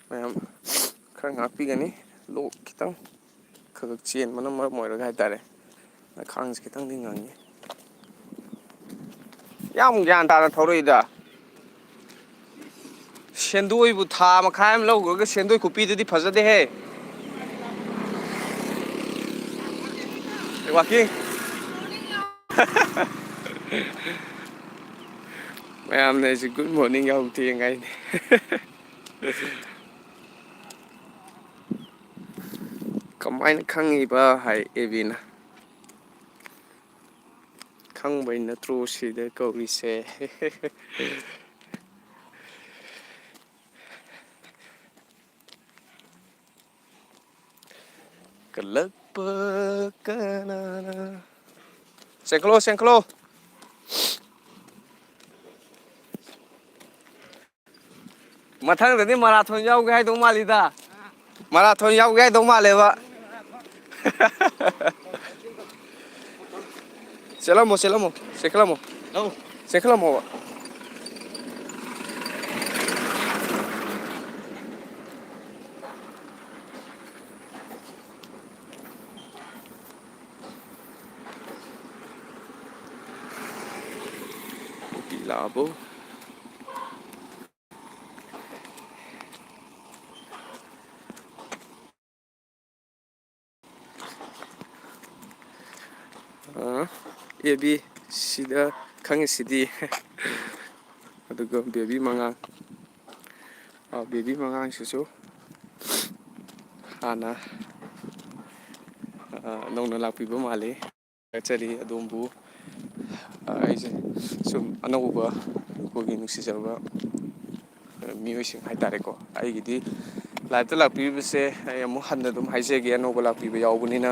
ꯃꯌꯥꯝ ꯈꯔ ꯉꯥꯛꯄꯤꯒꯅꯤ꯫ ꯂꯣꯛ ꯈꯤꯇꯪ ꯈꯔ ꯈꯔ ꯆꯦꯟꯕꯅ ꯃꯔꯝ ꯑꯣꯏꯔꯒ ꯍꯥꯏꯇꯥꯔꯦ, ꯈꯥꯡꯁꯦ ꯈꯤꯇꯪꯗꯤ ꯉꯪꯉꯤ꯫ ꯌꯥꯝ ꯒ꯭ꯌꯥꯟ ꯇꯥꯅ ꯊꯧꯔꯛꯏꯗ꯫ ꯁꯦꯟꯗꯣꯏꯕꯨ ꯊꯥ ꯃꯈꯥꯏ ꯑꯃ ꯂꯧꯈ꯭ꯔꯒ ꯁꯦꯟꯗꯣꯏ ꯈꯨꯄꯤꯗꯨꯗꯤ ꯐꯖꯗꯦꯍꯦ꯫ ꯋꯥꯀꯤꯡ꯫ ꯃꯌꯥꯝꯅ ꯑꯩꯁꯦ good morning ꯌꯥꯍꯧ ꯊꯦꯡ ꯍꯥꯏꯅꯤ꯫ ꯀꯃꯥꯏꯅ ꯈꯪꯉꯤꯕ ꯍꯥꯏ ꯑꯦꯕꯤꯅ꯫ ꯈꯪꯕꯩ ꯅꯠꯇ꯭ꯔꯣ ꯁꯤꯗ ꯀꯧꯔꯤꯁꯦ? ꯀꯜꯂꯛꯄ ꯀꯅꯥꯅ? ꯁꯦꯡꯀꯠꯂꯣ, ꯁꯦꯡꯀꯠꯂꯣ꯫ ꯃꯊꯪꯗꯗꯤ ꯃꯔꯥꯊꯣꯟ ꯌꯥꯎꯒꯦ ꯍꯥꯏꯗꯧ ꯃꯥꯜꯂꯤꯗ꯫ ꯃꯔꯥꯊꯣꯟ ꯌꯥꯎꯒꯦ ꯍꯥꯏꯗꯧ ꯃꯥꯜꯂꯦꯕ꯫ ꯆꯦꯜꯂꯝꯃꯣ, ꯆꯦꯜꯂꯝꯃꯣ, ꯆꯦꯟꯈꯠꯂꯝꯃꯣ꯫ ꯂꯧ꯫ ꯆꯦꯟꯈꯠꯂꯝꯃꯣꯕ꯫ ꯀꯨꯀꯤ ꯂꯥꯛꯑꯕꯣ? ꯑ, ꯑꯦ ꯕꯤ ꯁꯤꯗ ꯈꯪꯉꯤꯁꯤꯗꯤ꯫ ꯑꯗꯨꯒ ꯕꯦꯕꯤ ꯃꯉꯥꯡ꯫ ꯑ, ꯕꯦꯕꯤ ꯃꯉꯥꯡꯁꯤꯁꯨ ꯍꯥꯟꯅ, ꯑ, ꯅꯧꯅ ꯂꯥꯛꯄꯤꯕ ꯃꯥꯜꯂꯤ꯫ ꯊꯥꯒꯠꯆꯔꯤ ꯑꯗꯣꯝꯕꯨ꯫ ꯑ, ꯑꯩꯁꯦ ꯁꯨꯝ ꯑꯅꯧꯕ, ꯑꯩꯈꯣꯏꯒꯤ ꯅꯨꯡꯁꯤꯖꯔꯕ, ꯑ, ꯃꯤꯑꯣꯏꯁꯤꯡ ꯍꯥꯏꯇꯥꯔꯦꯀꯣ꯫ ꯑꯩꯒꯤꯗꯤ live-ꯇ ꯂꯥꯛꯄꯤꯔꯤꯕꯁꯦ ꯑꯩ ꯑꯃꯨꯛ ꯍꯟꯅ ꯑꯗꯨꯝ ꯍꯥꯏꯖꯒꯦ, ꯑꯅꯧꯕ ꯂꯥꯛꯄꯤꯕ ꯌꯥꯎꯕꯅꯤꯅ꯫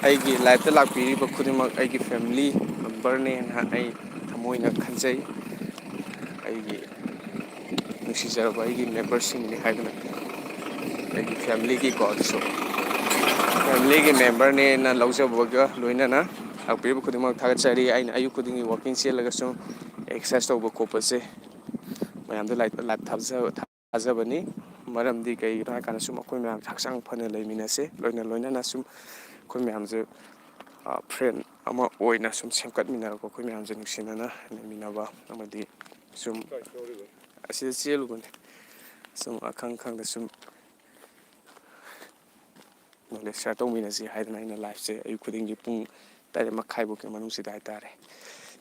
ꯑꯩꯒꯤ live-ꯇ ꯂꯥꯛꯄꯤꯔꯤꯕ ꯈꯨꯗꯤꯡꯃꯛ ꯑꯩꯒꯤ family member-ꯅꯦꯅ ꯑꯩ ꯊꯃꯣꯏꯅ ꯈꯟꯖꯩ꯫ ꯑꯩꯒꯤ ꯅꯨꯡꯁꯤꯖꯔꯕ ꯑꯩꯒꯤ member-ꯁꯤꯡꯅꯤ ꯍꯥꯏꯗꯨꯅ, ꯑꯩꯒꯤ family-ꯒꯤꯀꯣ, ꯑꯗꯨꯁꯨ family-ꯒꯤ member-ꯅꯦꯅ ꯂꯧꯖꯕꯒ ꯂꯣꯏꯅꯅ ꯂꯥꯛꯄꯤꯔꯤꯕ ꯈꯨꯗꯤꯡꯃꯛ ꯊꯥꯒꯠꯆꯔꯤ꯫ ꯑꯩꯅ ꯑꯌꯨꯛ ꯈꯨꯗꯤꯡꯒꯤ walking ꯆꯦꯜꯂꯒꯁꯨ exercise ꯇꯧꯕ ꯈꯣꯠꯄꯁꯦ ꯃꯌꯥꯝꯗ live, live ꯊꯥꯖ-, ꯊꯥꯖꯕꯅꯤ꯫ ꯃꯔꯝꯗꯤ ꯀꯩꯒꯤꯅꯣ ꯍꯥꯏꯀꯥꯟꯗ ꯁꯨꯝ ꯑꯩꯈꯣꯏ ꯃꯌꯥꯝ ꯍꯛꯆꯥꯡ ꯐꯅ ꯂꯩꯃꯤꯟꯅꯁꯦ, ꯂꯣꯏꯅ ꯂꯣꯏꯅꯅ ꯁꯨꯝ ꯑꯩꯈꯣꯏ ꯃꯌꯥꯝꯁꯦ, ꯑ, friend ꯑꯃ ꯑꯣꯏꯅ ꯁꯨꯝ ꯁꯦꯝꯒꯠꯃꯤꯟꯅꯔꯒ ꯑꯩꯈꯣꯏ ꯃꯌꯥꯝꯁꯦ ꯅꯨꯡꯁꯤꯅꯅ ꯂꯩꯃꯤꯟꯅꯕ ꯑꯃꯗꯤ ꯁꯨꯝ ꯑꯁꯤꯗ ꯆꯦꯜꯂꯨꯕꯅꯦ꯫ ꯁꯨꯝ ꯑꯈꯪ ꯈꯪꯗ ꯁꯨꯝ knowledge share ꯇꯧꯃꯤꯟꯅꯁꯤ ꯍꯥꯏꯗꯅ ꯑꯩꯅ live-ꯁꯦ ꯑꯌꯨꯛ ꯈꯨꯗꯤꯡꯒꯤ ꯄꯨꯡ ꯇꯔꯦꯠ ꯃꯈꯥꯏꯐꯥꯎꯒꯤ ꯃꯅꯨꯡꯁꯤꯗ ꯍꯥꯏꯇꯥꯔꯦ,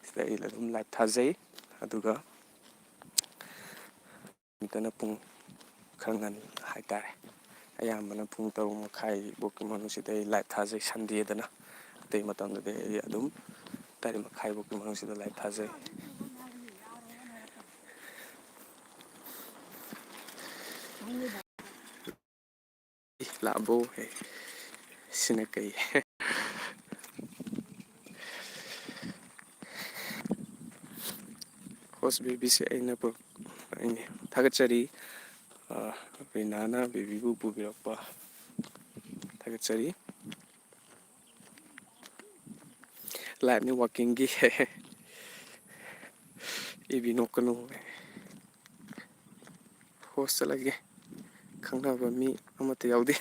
ꯁꯤꯗ ꯑꯩ ꯑꯗꯨꯝ live ꯊꯥꯖꯩ꯫ ꯑꯗꯨꯒ ꯅꯨꯃꯤꯠꯇꯅ ꯄꯨꯡ ꯈꯔ ꯉꯟꯅ ꯍꯥꯏꯇꯥꯔꯦ, ꯑꯌꯥꯝꯕꯅ ꯄꯨꯡ ꯇꯔꯨꯛ ꯃꯈꯥꯏꯐꯥꯎꯒꯤ ꯃꯅꯨꯡꯁꯤꯗ ꯑꯩ live ꯊꯥꯖꯩ, Sunday-ꯗꯅ꯫ ꯑꯇꯩ ꯃꯇꯝꯗꯗꯤ ꯑꯩ ꯑꯗꯨꯝ ꯇꯔꯦꯠ ꯃꯈꯥꯏꯐꯥꯎꯒꯤ ꯃꯅꯨꯡꯁꯤꯗ live ꯊꯥꯖꯩ꯫ ꯂꯥꯛꯑꯕꯣ? ꯍꯦ, ꯁꯤꯅ ꯀꯩ? Host baby-ꯁꯦ ꯑꯩꯅ ꯄꯨꯔꯛ-, ꯑꯩꯅꯦ꯫ ꯊꯥꯒꯠꯆꯔꯤ꯫ ꯑ, ꯔꯤꯅꯥꯅ baby-ꯕꯨ ꯄꯨꯕꯤꯔꯛꯄ꯫ ꯊꯥꯒꯠꯆꯔꯤ꯫ Live-ꯅꯤ, walking-ꯒꯤ꯫ ꯏꯕꯤ ꯅꯣꯛꯀꯅꯨ꯫ Host ꯆꯠꯂꯒꯦ꯫ ꯈꯪꯅꯕ ꯃꯤ ꯑꯃꯠꯇ ꯌꯥꯎꯗꯦ꯫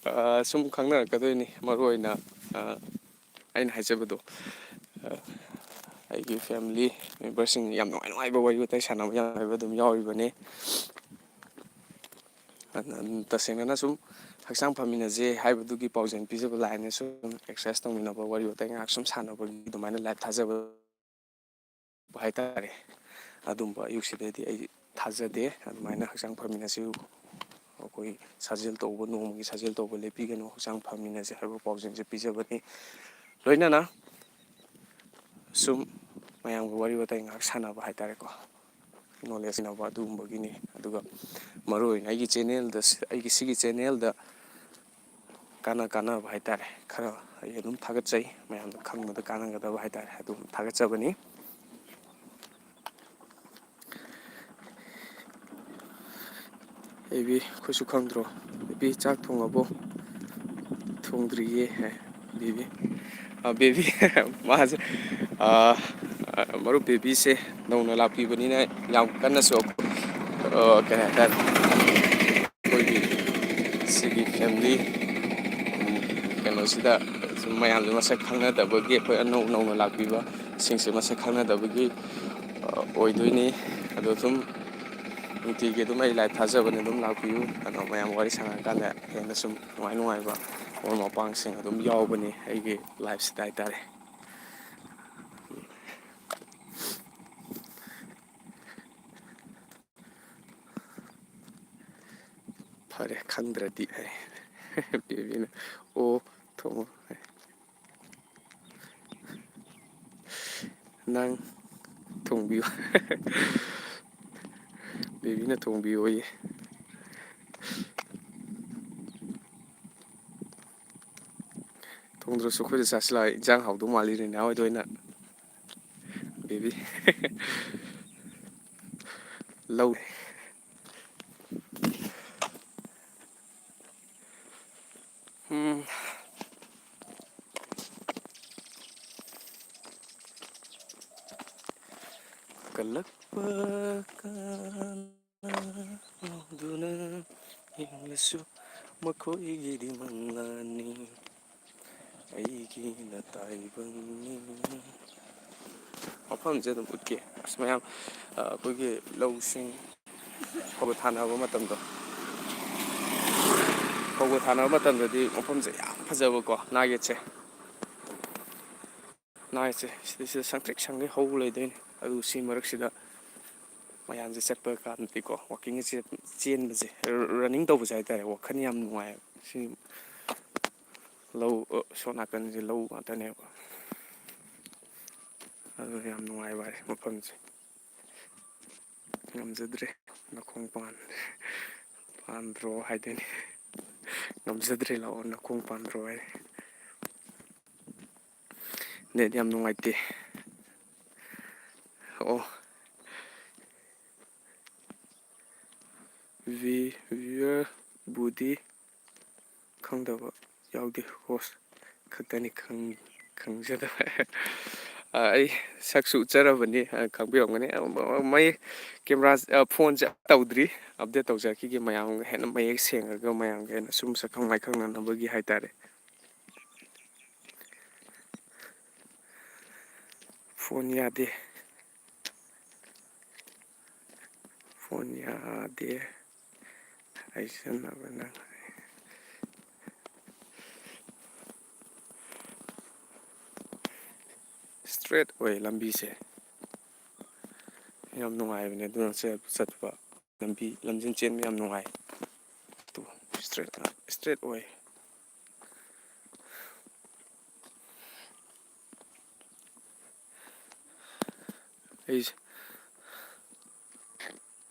ꯑ, ꯁꯨꯝ ꯈꯪꯅꯔꯛꯀꯗꯣꯏꯅꯤ꯫ ꯃꯔꯨ ꯑꯣꯏꯅ, ꯑ, ꯑꯩꯅ ꯍꯥꯏꯖꯕꯗꯣ, ꯑ, ꯑꯩꯒꯤ family member-ꯁꯤꯡ ꯌꯥꯝ ꯅꯨꯡꯉꯥꯏ ꯅꯨꯡꯉꯥꯏꯕ ꯋꯥꯔꯤ ꯋꯥꯇꯥꯏ ꯁꯥꯟꯅꯕ ꯌꯥꯝ ꯅꯨꯡꯉꯥꯏꯕ ꯑꯗꯨꯝ ꯌꯥꯎꯔꯤꯕꯅꯤ꯫ ꯑꯗꯨꯅ ꯇꯁꯦꯡꯅꯅ ꯁꯨꯝ ꯍꯛꯆꯥꯡ ꯐꯃꯤꯟꯅꯁꯦ ꯍꯥꯏꯕꯗꯨꯒꯤ ꯄꯥꯎꯖꯦꯜ ꯄꯤꯖꯕ line-ꯅ ꯁꯨꯝ exercise ꯇꯧꯃꯤꯟꯅꯕ, ꯋꯥꯔꯤ ꯋꯥꯇꯥꯏ ꯉꯥꯏꯍꯥꯛ ꯁꯨꯝ ꯁꯥꯟꯅꯕꯒꯤ ꯑꯗꯨꯃꯥꯏꯅ live ꯊꯥꯖꯕ ꯍꯥꯏꯇꯥꯔꯦ꯫ ꯑꯗꯨꯝꯕ ꯑꯌꯨꯛꯁꯤꯗꯗꯤ ꯑꯩ ꯊꯥꯖꯗꯦ꯫ ꯑꯗꯨꯃꯥꯏꯅ ꯍꯛꯆꯥꯡ ꯐꯃꯤꯟꯅꯁꯤ ꯑꯩꯈꯣꯏ ꯁꯥꯖꯦꯜ ꯇꯧꯕ, ꯅꯣꯡꯃꯒꯤ ꯁꯥꯖꯦꯜ ꯇꯧꯕ ꯂꯦꯞꯄꯤꯒꯅꯨ, ꯍꯛꯆꯥꯡ ꯐꯃꯤꯟꯅꯁꯦ ꯍꯥꯏꯕ ꯄꯥꯎꯖꯦꯜꯁꯦ ꯄꯤꯖꯕꯅꯤ꯫ ꯂꯣꯏꯅꯅ ꯁꯨꯝ ꯃꯌꯥꯝꯒ ꯋꯥꯔꯤ ꯋꯥꯇꯥꯏ ꯉꯥꯏꯍꯥꯛ ꯁꯥꯟꯅꯕ ꯍꯥꯏꯇꯥꯔꯦꯀꯣ, ꯅꯣꯂꯦꯖ ꯂꯩꯅꯕ ꯑꯗꯨꯒꯨꯝꯕꯒꯤꯅꯤ꯫ ꯑꯗꯨꯒ ꯃꯔꯨꯑꯣꯏꯅ ꯑꯩꯒꯤ ꯆꯦꯅꯦꯜꯗ, ꯑꯩꯒꯤ ꯁꯤꯒꯤ ꯆꯦꯅꯦꯜꯗ ꯀꯥꯟꯅ ꯀꯥꯟꯅꯕ ꯍꯥꯏꯇꯥꯔꯦ, ꯈꯔ ꯑꯩ ꯑꯗꯨꯝ ꯊꯥꯒꯠꯆꯩ, ꯃꯌꯥꯝꯗ ꯈꯪꯕꯗ ꯀꯥꯟꯅꯒꯗꯕ ꯍꯥꯏꯇꯥꯔꯦ, ꯑꯗꯨꯝ ꯊꯥꯒꯠꯆꯕꯅꯤ꯫ ꯕꯦꯕꯤ, ꯑꯩꯈꯣꯏꯁꯨ ꯈꯪꯗ꯭ꯔꯣ? ꯕꯦꯕꯤ, ꯆꯥꯛ ꯊꯣꯡꯉꯕꯣ? ꯊꯣꯡꯗ꯭ꯔꯤꯌꯦ ꯍꯥꯏ꯫ ꯕꯦꯕꯤ, ꯑ, ꯕꯦꯕꯤ, ꯃꯥꯁꯦ, ꯑ, ꯃꯔꯨꯞ ꯕꯦꯕꯤꯁꯦ ꯅꯧꯅ ꯂꯥꯛꯄꯤꯕꯅꯤꯅ ꯌꯥꯝ ꯀꯟꯅꯁꯨ, ꯑ, ꯀꯩ ꯍꯥꯏꯇꯥꯔꯦ, ꯑꯩꯈꯣꯏꯒꯤ ꯁꯤꯒꯤ ꯐꯦꯃꯤꯂꯤ, ꯎꯝ, ꯀꯩꯅꯣꯁꯤꯗ ꯁꯨꯝ ꯃꯌꯥꯝꯁꯦ ꯃꯁꯛ ꯈꯪꯅꯗꯕꯒꯤ, ꯑꯩꯈꯣꯏ ꯑꯅꯧ ꯅꯧꯅ ꯂꯥꯛꯄꯤꯕꯁꯤꯡꯁꯦ ꯃꯁꯛ ꯈꯪꯅꯗꯕꯒꯤ, ꯑ, ꯑꯣꯏꯗꯣꯏꯅꯤ꯫ ꯑꯗꯣ ꯁꯨꯝ ꯅꯨꯡꯇꯤꯒꯤ ꯑꯗꯨꯝ ꯑꯩ ꯂꯥꯏꯞ ꯊꯥꯖꯕꯅꯦ, ꯑꯗꯨꯝ ꯂꯥꯛꯄꯤꯌꯨ꯫ ꯑꯗꯣ ꯃꯌꯥꯝ ꯋꯥꯔꯤ ꯁꯥꯟꯅꯔꯀꯥꯟꯗ ꯍꯦꯟꯅ ꯁꯨꯝ ꯅꯨꯡꯉꯥꯏ ꯅꯨꯡꯉꯥꯏꯕ ꯃꯔꯨꯞ ꯃꯄꯥꯡꯁꯤꯡ ꯑꯗꯨꯝ ꯌꯥꯎꯕꯅꯤ ꯑꯩꯒꯤ ꯂꯥꯏꯞꯁꯤꯗ ꯍꯥꯏꯇꯥꯔꯦ꯫ ꯐꯔꯦ, ꯈꯪꯗ꯭ꯔꯗꯤ ꯍꯥꯏ꯫ ꯕꯦꯕꯤꯅ, "ꯑꯣ, ꯊꯣꯡꯉꯣ" ꯍꯥꯏ꯫ "ꯅꯪ ꯊꯣꯡꯕꯤꯌꯨ"꯫ ꯕꯦꯕꯤꯅ ꯊꯣꯡꯕꯤꯌꯣꯌꯦ꯫ ꯊꯣꯡꯗ꯭ꯔꯁꯨ ꯑꯩꯈꯣꯏꯗ ꯆꯥꯁꯤ ꯂꯥꯛꯑꯣ, ꯏꯟꯖꯥꯡ ꯍꯥꯎꯗꯧ ꯃꯥꯜꯂꯤ ꯔꯤꯅꯥ ꯍꯣꯏꯗ ꯑꯣꯏꯅ꯫ ꯕꯦꯕꯤ꯫ ꯂꯧ꯫ ꯎꯝ꯫ ꯀꯜꯂꯛꯄ ꯀꯥꯟ ꯉꯥꯎꯗꯨꯅ ꯌꯦꯡꯂꯁꯨ ꯃꯈꯣꯏꯒꯤꯗꯤ ꯃꯪꯂꯥꯟꯅꯤ, ꯑꯩꯒꯤꯅ ꯇꯥꯏꯕꯪꯅꯤ꯫ ꯃꯐꯝꯁꯦ ꯑꯗꯨꯝ ꯎꯠꯀꯦ꯫ ꯑꯁ, ꯃꯌꯥꯝ, ꯑ, ꯑꯩꯈꯣꯏꯒꯤ ꯂꯧꯁꯤꯡ ꯐꯧꯕ ꯊꯥꯅꯕ ꯃꯇꯝꯗꯣ, ꯐꯧꯕ ꯊꯥꯅꯕ ꯃꯇꯝꯗꯗꯤ ꯃꯐꯝꯁꯦ ꯌꯥꯝ ꯐꯖꯕꯀꯣ, ꯅꯥꯛ ꯌꯦꯠꯁꯦ꯫ ꯅꯥꯛ ꯌꯦꯠꯁꯦ ꯁꯤꯗꯩꯁꯤꯗ ꯁꯪꯇ꯭ꯔꯤꯛ ꯁꯪꯒꯩ ꯍꯧꯕ ꯂꯩꯗꯣꯏꯅꯤ꯫ ꯑꯗꯨ ꯁꯤ ꯃꯔꯛꯁꯤꯗ ꯃꯌꯥꯝꯁꯦ ꯆꯠꯄ ꯀꯥꯟꯗꯗꯤꯀꯣ, ꯋꯥꯛꯀꯤꯡꯁꯦ ꯆꯦꯟꯕꯁꯦ, ꯔꯟꯅꯤꯡ ꯇꯧꯕꯁꯦ ꯍꯥꯏꯇꯥꯔꯦ, ꯋꯥꯈꯜ ꯌꯥꯝ ꯅꯨꯡꯉꯥꯏꯌꯦꯕ꯫ ꯁꯤ ꯂꯧ, ꯑ, ꯁꯣꯝ ꯅꯥꯀꯟꯁꯦ ꯂꯧ ꯉꯥꯛꯇꯅꯦꯕ꯫ ꯑꯗꯨꯅ ꯌꯥꯝ ꯅꯨꯡꯉꯥꯏꯕ ꯍꯥꯏ ꯃꯐꯝꯁꯦ꯫ ꯉꯝꯖꯗ꯭ꯔꯦ, ꯅꯈꯣꯡ ꯄꯥꯟ-, ꯄꯥꯟꯗ꯭ꯔꯣ ꯍꯥꯏꯗꯣꯏꯅꯤ꯫ ꯉꯝꯖꯗ꯭ꯔꯦ ꯂꯥꯛꯑꯣ, ꯅꯈꯣꯡ ꯄꯥꯟꯗ꯭ꯔꯣ ꯍꯥꯏ꯫ ꯅꯦꯠ ꯌꯥꯝ ꯅꯨꯡꯉꯥꯏꯇꯦ꯫ ꯑꯣ꯫ ꯚꯤ-, viewer ꯕꯨꯗꯤ ꯈꯪꯗꯕ ꯌꯥꯎꯗꯦ, host ꯈꯛꯇꯅꯤ ꯈꯪ-, ꯈꯪꯖꯗꯕ꯫ ꯑ, ꯑꯩ ꯁꯛꯁꯨ ꯎꯠꯆꯔꯕꯅꯤ, ꯑ, ꯈꯪꯕꯤꯔꯝꯒꯅꯤ꯫ ꯑ, ꯃ-, ꯃꯌꯦꯛ, camera, ꯑ, phoneꯁꯦ ꯇꯧꯗ꯭ꯔꯤ, update ꯇꯧꯖꯔꯛꯈꯤꯒꯦ꯫ ꯃꯌꯥꯝꯒ ꯍꯦꯟꯅ ꯃꯌꯦꯛ ꯁꯦꯡꯉꯒ ꯃꯌꯥꯝꯒ ꯍꯦꯟꯅ ꯁꯨꯝ ꯁꯛꯈꯪ ꯃꯥꯏꯈꯪꯅꯅꯕꯒꯤ ꯍꯥꯏꯇꯥꯔꯦ꯫ Phone ꯌꯥꯗꯦ꯫ Phone ꯌꯥꯗꯦ꯫ ꯑꯩ ꯁꯤꯖꯤꯟꯅꯕ ꯅꯪ꯫ Straight ꯑꯣꯏ ꯂꯝꯕꯤꯁꯦ꯫ ꯌꯥꯝ ꯅꯨꯡꯉꯥꯏꯕꯅꯦ ꯑꯗꯨꯅ ꯆꯠ-, ꯆꯠꯄ꯫ ꯂꯝꯕꯤ, ꯂꯝꯖꯦꯟ ꯆꯦꯟꯕ ꯌꯥꯝ ꯅꯨꯡꯉꯥꯏ꯫ ꯇꯨ, straight, straight ꯑꯣꯏ꯫ ꯑꯩꯁꯦ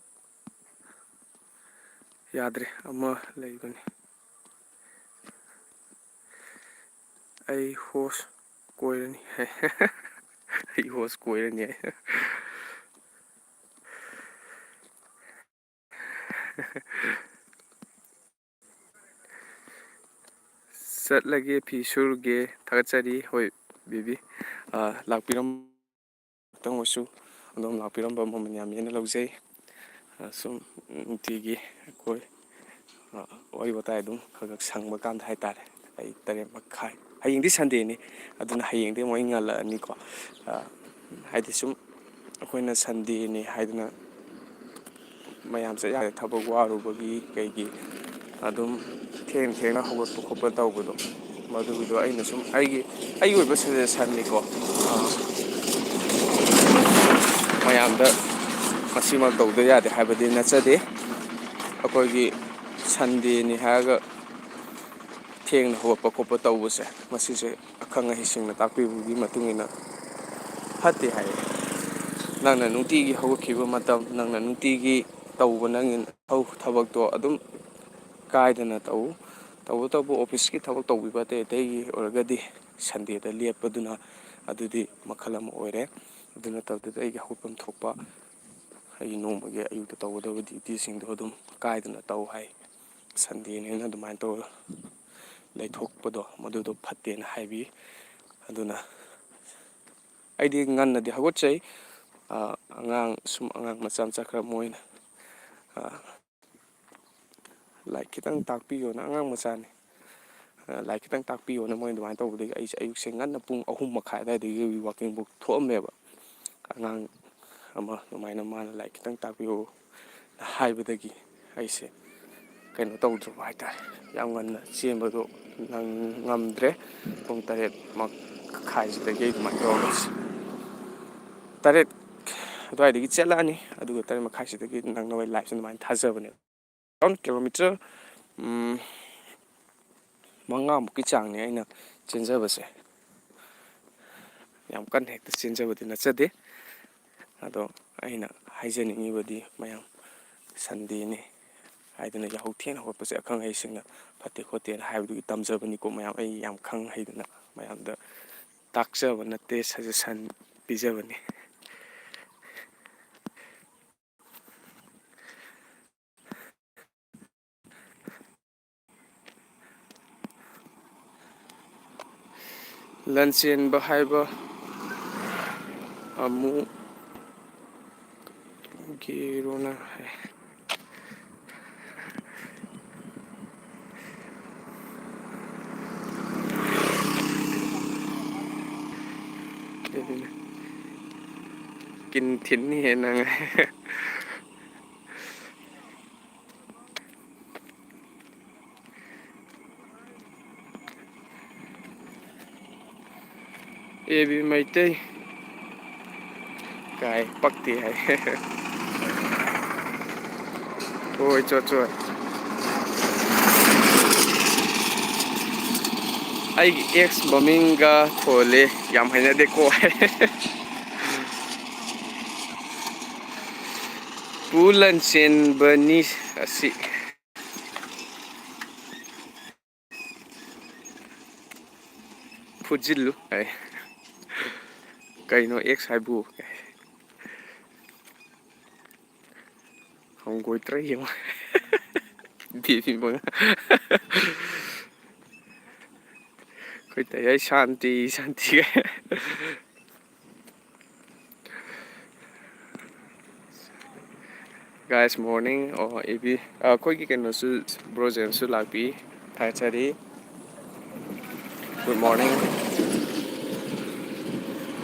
ꯌꯥꯗ꯭ꯔꯦ, ꯑꯃ ꯂꯩꯕꯅꯤ꯫ ꯑꯩ host ꯀꯣꯏꯔꯅꯤ꯫ ꯑꯩ host ꯀꯣꯏꯔꯅꯤ꯫ ꯆꯠꯂꯒꯦ, ꯐꯤ ꯁꯨꯔꯨꯒꯦ꯫ ꯊꯥꯒꯠꯆꯔꯤ꯫ ꯍꯣꯏ, baby꯫ ꯑ, ꯂꯥꯛꯄꯤꯔꯝ-, ꯉꯥꯛꯇꯪ ꯑꯣꯏꯁꯨ ꯑꯗꯣꯝ ꯂꯥꯛꯄꯤꯔꯝꯕ ꯃꯃꯜ ꯌꯥꯝꯃꯦꯅ ꯂꯧꯖꯩ꯫ ꯑ, ꯁꯨꯝ ꯅꯨꯡꯇꯤꯒꯤ ꯑꯩꯈꯣꯏ, ꯑ, ꯋꯥꯔꯤ ꯋꯥꯇꯥꯏ ꯑꯗꯨꯝ ꯈꯔ ꯈꯔ ꯁꯪꯕ ꯀꯥꯟꯗ ꯍꯥꯏꯇꯥꯔꯦ꯫ ꯑꯩ ꯇꯔꯦꯠ ꯃꯈꯥꯏ, ꯍꯌꯦꯡꯗꯤ Sundayꯅꯤ, ꯑꯗꯨꯅ ꯍꯌꯦꯡꯗꯤ ꯑꯃꯨꯛ ꯑꯩ ꯉꯜꯂꯛꯑꯅꯤꯀꯣ꯫ ꯑ, ꯍꯥꯏꯗꯤ ꯁꯨꯝ ꯑꯩꯈꯣꯏꯅ Sundayꯅꯤ ꯍꯥꯏꯗꯅ ꯃꯌꯥꯝ ꯆꯠ ꯌꯥꯔꯦ, ꯊꯕꯛ ꯋꯥꯔꯨꯕꯒꯤ ꯀꯩꯒꯤ ꯑꯗꯨꯝ ꯊꯦꯡ ꯊꯦꯡꯅ ꯍꯧꯒꯠꯄ ꯈꯣꯠꯄ ꯇꯧꯕꯗꯣ, ꯃꯗꯨꯒꯤꯗꯣ ꯑꯩꯅ ꯁꯨꯝ ꯑꯩꯒꯤ, ꯑꯩꯒꯤ ꯑꯣꯏꯕ suggestionꯅꯤꯀꯣ꯫ ꯑ, ꯃꯌꯥꯝꯗ ꯃꯁꯤꯃꯛ ꯇꯧꯗ ꯌꯥꯗꯦ ꯍꯥꯏꯕꯗꯤ ꯅꯠꯆꯗꯦ꯫ ꯑꯩꯈꯣꯏꯒꯤ Sundayꯅꯤ ꯍꯥꯏꯔꯒ ꯊꯦꯡꯅ ꯍꯧꯒꯠꯄ ꯈꯣꯠꯄ ꯇꯧꯕꯁꯦ, ꯃꯁꯤꯁꯦ ꯑꯈꯪ ꯑꯍꯩꯁꯤꯡꯅ ꯇꯥꯛꯄꯤꯕꯒꯤ ꯃꯇꯨꯡ ꯏꯟꯅ ꯐꯠꯇꯦ ꯍꯥꯏꯌꯦ꯫ ꯅꯪꯅ ꯅꯨꯡꯇꯤꯒꯤ ꯍꯧꯒꯠꯈꯤꯕ ꯃꯇꯝ, ꯅꯪꯅ ꯅꯨꯡꯇꯤꯒꯤ ꯇꯧꯕ ꯅꯪꯒꯤ ꯊꯕꯛꯇꯣ ꯑꯗꯨꯝ ꯀꯥꯏꯗꯅ ꯇꯧ꯫ ꯇꯧꯕꯇꯕꯨ officeꯀꯤ ꯊꯕꯛ ꯇꯧꯕꯤꯕ ꯑꯇꯩ ꯑꯇꯩꯒꯤ ꯑꯣꯏꯔꯒꯗꯤ Sundayꯗ ꯂꯦꯞꯄꯗꯨꯅ ꯑꯗꯨꯗꯤ ꯃꯈꯜ ꯑꯃ ꯑꯣꯏꯔꯦ꯫ ꯑꯗꯨ ꯅꯠꯇꯕꯗꯨꯗ ꯑꯩꯒꯤ ꯍꯧꯒꯠꯐꯝ ꯊꯣꯛꯄ ꯑꯩꯒꯤ ꯅꯣꯡꯃꯒꯤ ꯑꯌꯨꯛꯇ ꯇꯧꯒꯗꯕ dutyꯁꯤꯡꯗꯣ ꯑꯗꯨꯝ ꯀꯥꯏꯗꯅ ꯇꯧ ꯍꯥꯏ꯫ Sundayꯅꯦꯅ ꯑꯗꯨꯃꯥꯏꯅ ꯇꯧꯔꯒ ꯂꯩꯊꯣꯛꯄꯗꯣ ꯃꯗꯨꯗꯣ ꯐꯠꯇꯦꯅ ꯍꯥꯏꯕꯤ꯫ ꯑꯗꯨꯅ ꯑꯩꯗꯤ ꯉꯟꯅꯗꯤ ꯍꯧꯒꯠꯆꯩ꯫ ꯑ, ꯑꯉꯥꯡ, ꯁꯨꯝ ꯑꯉꯥꯡ ꯃꯆꯥ ꯃꯆꯥ ꯈꯔ ꯃꯣꯏꯅ, ꯑ, "ꯂꯥꯏꯔꯤꯛ ꯈꯤꯇꯪ ꯇꯥꯛꯄꯤꯌꯣꯅ", ꯑꯉꯥꯡ ꯃꯆꯥꯅꯤ, "ꯂꯥꯏꯔꯤꯛ ꯈꯤꯇꯪ ꯇꯥꯛꯄꯤꯌꯣꯅ" ꯃꯣꯏ ꯑꯗꯨꯃꯥꯏꯅ ꯇꯧꯕꯗꯒꯤ ꯑꯩꯁꯦ ꯑꯌꯨꯛꯁꯦ ꯉꯟꯅ ꯄꯨꯡ ꯑꯍꯨꯝ ꯃꯈꯥꯏ ꯑꯗꯨꯋꯥꯏꯗꯒꯤ walkingꯕꯨ ꯊꯣꯛꯑꯝꯃꯦꯕ꯫ ꯑꯉꯥꯡ ꯑꯃ ꯑꯗꯨꯃꯥꯏꯅ ꯃꯥꯅ "ꯂꯥꯏꯔꯤꯛ ꯈꯤꯇꯪ ꯇꯥꯛꯄꯤꯌꯣ" ꯍꯥꯏꯕꯗꯒꯤ ꯑꯩꯁꯦ ꯀꯩꯅꯣ ꯇꯧꯗ꯭ꯔꯕ ꯍꯥꯏꯇꯥꯔꯦ, ꯌꯥꯝ ꯉꯟꯅ ꯆꯦꯟꯕꯗꯣ ꯅꯪ ꯉꯝꯗ꯭ꯔꯦ꯫ ꯄꯨꯡ ꯇꯔꯦꯠ ꯃꯈꯥꯏꯁꯤꯗꯒꯤ ꯑꯗꯨꯃꯥꯏꯅ ꯇꯧꯔꯒ, ꯇꯔꯦꯠ ꯑꯗꯨꯋꯥꯏꯗꯒꯤ ꯆꯦꯜꯂꯛꯑꯅꯤ, ꯑꯗꯨꯒ ꯇꯔꯦꯠ ꯃꯈꯥꯏꯁꯤꯗꯒꯤ ꯅꯪꯅꯕ liveꯁꯦ ꯑꯗꯨꯃꯥꯏꯅ ꯊꯥꯖꯕꯅꯦ꯫ Around kilometre, ꯎꯝ, ꯃꯉꯥꯃꯨꯛꯀꯤ ꯆꯥꯡꯅꯦ ꯑꯩꯅ ꯆꯦꯟꯖꯕꯁꯦ꯫ ꯌꯥꯝ ꯀꯟꯅ ꯍꯦꯛꯇ ꯆꯦꯟꯖꯕꯗꯤ ꯅꯠꯆꯗꯦ꯫ ꯑꯗꯣ ꯑꯩꯅ ꯍꯥꯏꯖꯅꯤꯡꯉꯤꯕꯗꯤ, ꯃꯌꯥꯝ, Sundayꯅꯤ ꯍꯥꯏꯗꯅ ꯌꯥꯍꯧ ꯊꯦꯡꯅ ꯍꯧꯒꯠꯄꯁꯦ ꯑꯈꯪ ꯑꯍꯩꯁꯤꯡꯅ ꯐꯠꯇꯦ ꯈꯣꯠꯇꯦꯅ ꯍꯥꯏꯕꯗꯨꯒꯤ ꯇꯝꯖꯕꯅꯤꯀꯣ꯫ ꯃꯌꯥꯝ, ꯑꯩ ꯌꯥꯝ ꯈꯪ ꯍꯩꯗꯅ ꯃꯌꯥꯝꯗ ꯇꯥꯛꯆꯕ ꯅꯠꯇꯦ, suggestion ꯄꯤꯖꯕꯅꯤ꯫ ꯂꯟꯆꯦꯟꯕ ꯍꯥꯏꯕ ꯑꯃꯨꯛ ꯒꯦꯔꯣꯅ ꯍꯥꯏ꯫ ꯀꯤꯟ ꯊꯤꯟꯅꯤꯍꯦ ꯅꯪ꯫ A B Meitei. ꯀꯥꯏ ꯄꯛꯇꯦ ꯍꯥꯏ꯫ ꯍꯣꯏ, ꯆꯣ, ꯆꯣ꯫ ꯑꯩꯒꯤ ꯑꯦꯛꯁ ꯃꯃꯤꯡꯒ ꯊꯣꯜꯂꯦ, ꯌꯥꯝ ꯍꯩꯅꯗꯦꯀꯣ꯫ ꯄꯨ ꯂꯟꯆꯦꯟꯕꯅꯤ ꯑꯁꯤ꯫ ꯐꯨꯖꯤꯜꯂꯨ ꯍꯥꯏ꯫ ꯀꯩꯅꯣ ꯑꯦꯛꯁ ꯍꯥꯏꯕꯨ? ꯍꯪꯒꯣꯏꯇ꯭ꯔꯥ ꯌꯦꯡꯉꯣ꯫ ꯕꯦꯕꯤ ꯃꯉꯥ꯫ ꯑꯩꯈꯣꯏ ꯇꯌꯥꯏ ꯁꯥꯟꯇꯤ, ꯁꯥꯟꯇꯤ꯫ Guys, morning꯫ ꯑꯣ, ꯑꯦ ꯕꯤ, ꯑꯩꯈꯣꯏꯒꯤ ꯀꯩꯅꯣꯁꯨ, ꯕ꯭ꯔꯣ ꯖꯦꯝꯁꯁꯨ ꯂꯥꯛꯄꯤ꯫ ꯊꯥꯒꯠꯆꯔꯤ꯫ Good morning꯫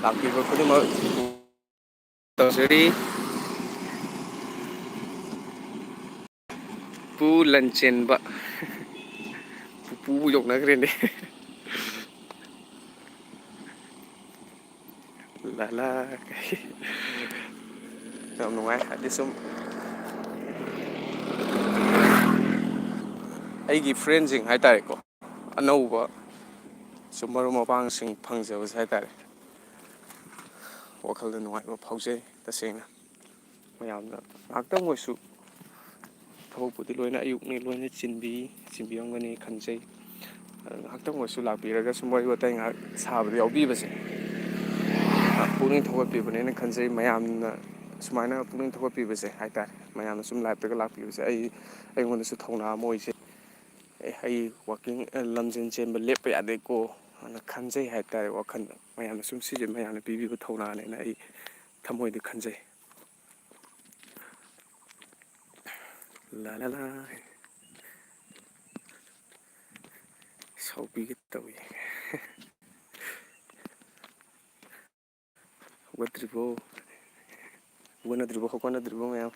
ꯂꯥꯛꯄꯤꯕ ꯈꯨꯗꯤꯡꯃꯛ ꯇꯧꯖꯔꯤ꯫ ꯄꯨ ꯂꯟꯆꯦꯟꯕ꯫ ꯄꯨꯄꯨꯕꯨ ꯌꯧꯅꯈ꯭ꯔꯦꯅꯦ꯫ ꯂꯥꯂꯥ꯫ ꯌꯥꯝ ꯅꯨꯡꯉꯥꯏ꯫ ꯍꯥꯏꯗꯤ ꯁꯨꯝ ꯑꯩꯒꯤ ꯐ꯭ꯔꯦꯟꯁꯤꯡ ꯍꯥꯏꯇꯥꯔꯦꯀꯣ, ꯑꯅꯧꯕ ꯁꯨꯝ ꯃꯔꯨꯞ ꯃꯄꯥꯡꯁꯤꯡ ꯐꯪꯖꯕꯁꯦ ꯍꯥꯏꯇꯥꯔꯦ, ꯋꯥꯈꯜꯗ ꯅꯨꯡꯉꯥꯏꯕ ꯐꯥꯎꯖꯩ ꯇꯁꯦꯡꯅ꯫ ꯃꯌꯥꯝꯅ ꯉꯥꯏꯍꯥꯛꯇꯪ ꯑꯣꯏꯁꯨ ꯊꯕꯛꯄꯨꯗꯤ ꯂꯣꯏꯅ ꯑꯌꯨꯛꯅꯤ, ꯂꯣꯏꯅ ꯆꯤꯟꯕꯤ, ꯆꯤꯟꯕꯤꯔꯝꯒꯅꯤ ꯈꯟꯖꯩ꯫ ꯑꯗꯨ ꯉꯥꯏꯍꯥꯛꯇꯪ ꯑꯣꯏꯁꯨ ꯂꯥꯛꯄꯤꯔꯒ ꯁꯨꯝ ꯋꯥꯔꯤ ꯋꯥꯇꯥꯏ ꯉꯥꯏꯍꯥꯛ ꯁꯥꯕꯗ ꯌꯥꯎꯕꯤꯕꯁꯦ, ꯄꯨꯛꯅꯤꯡ ꯊꯧꯒꯠꯄꯤꯕꯅꯦꯅ ꯈꯟꯖꯩ꯫ ꯃꯌꯥꯝꯅ ꯁꯨꯃꯥꯏꯅ ꯄꯨꯛꯅꯤꯡ ꯊꯧꯒꯠꯄꯤꯕꯁꯦ ꯍꯥꯏꯇꯥꯔꯦ, ꯃꯌꯥꯝꯅ ꯁꯨꯝ ꯂꯥꯏꯞꯇꯒ ꯂꯥꯛꯄꯤꯕꯁꯦ ꯑꯩ, ꯑꯩꯉꯣꯟꯗꯁꯨ ꯊꯧꯅꯥ ꯑꯃ ꯑꯣꯏꯖꯩ꯫ ꯑꯦ, ꯑꯩ ꯋꯥꯛꯀꯤꯡ, ꯑꯦ, ꯂꯝꯖꯦꯟ ꯆꯦꯟꯕ ꯂꯦꯞꯄ ꯌꯥꯗꯦꯀꯣ ꯍꯥꯏꯅ ꯈꯟꯖꯩ ꯍꯥꯏꯇꯥꯔꯦ ꯋꯥꯈꯜꯗ꯫ ꯃꯌꯥꯝꯅ ꯁꯨꯝ ꯁꯤꯁꯦ ꯃꯌꯥꯝꯅ ꯄꯤꯕꯤꯕ ꯊꯧꯅꯥꯅꯦꯅ ꯑꯩ ꯊꯃꯣꯏꯗ ꯈꯟꯖꯩ꯫ ꯂꯥ ꯂꯥ ꯂꯥ꯫ ꯁꯥꯎꯕꯤꯒꯦ ꯇꯧꯏ꯫ ꯍꯧꯒꯠꯇ꯭ꯔꯤꯕꯣ? ꯍꯧꯒꯠꯅꯗ꯭ꯔꯤꯕꯣ? ꯍꯧꯒꯠꯅꯗ꯭ꯔꯤꯕꯣ ꯃꯌꯥꯝ?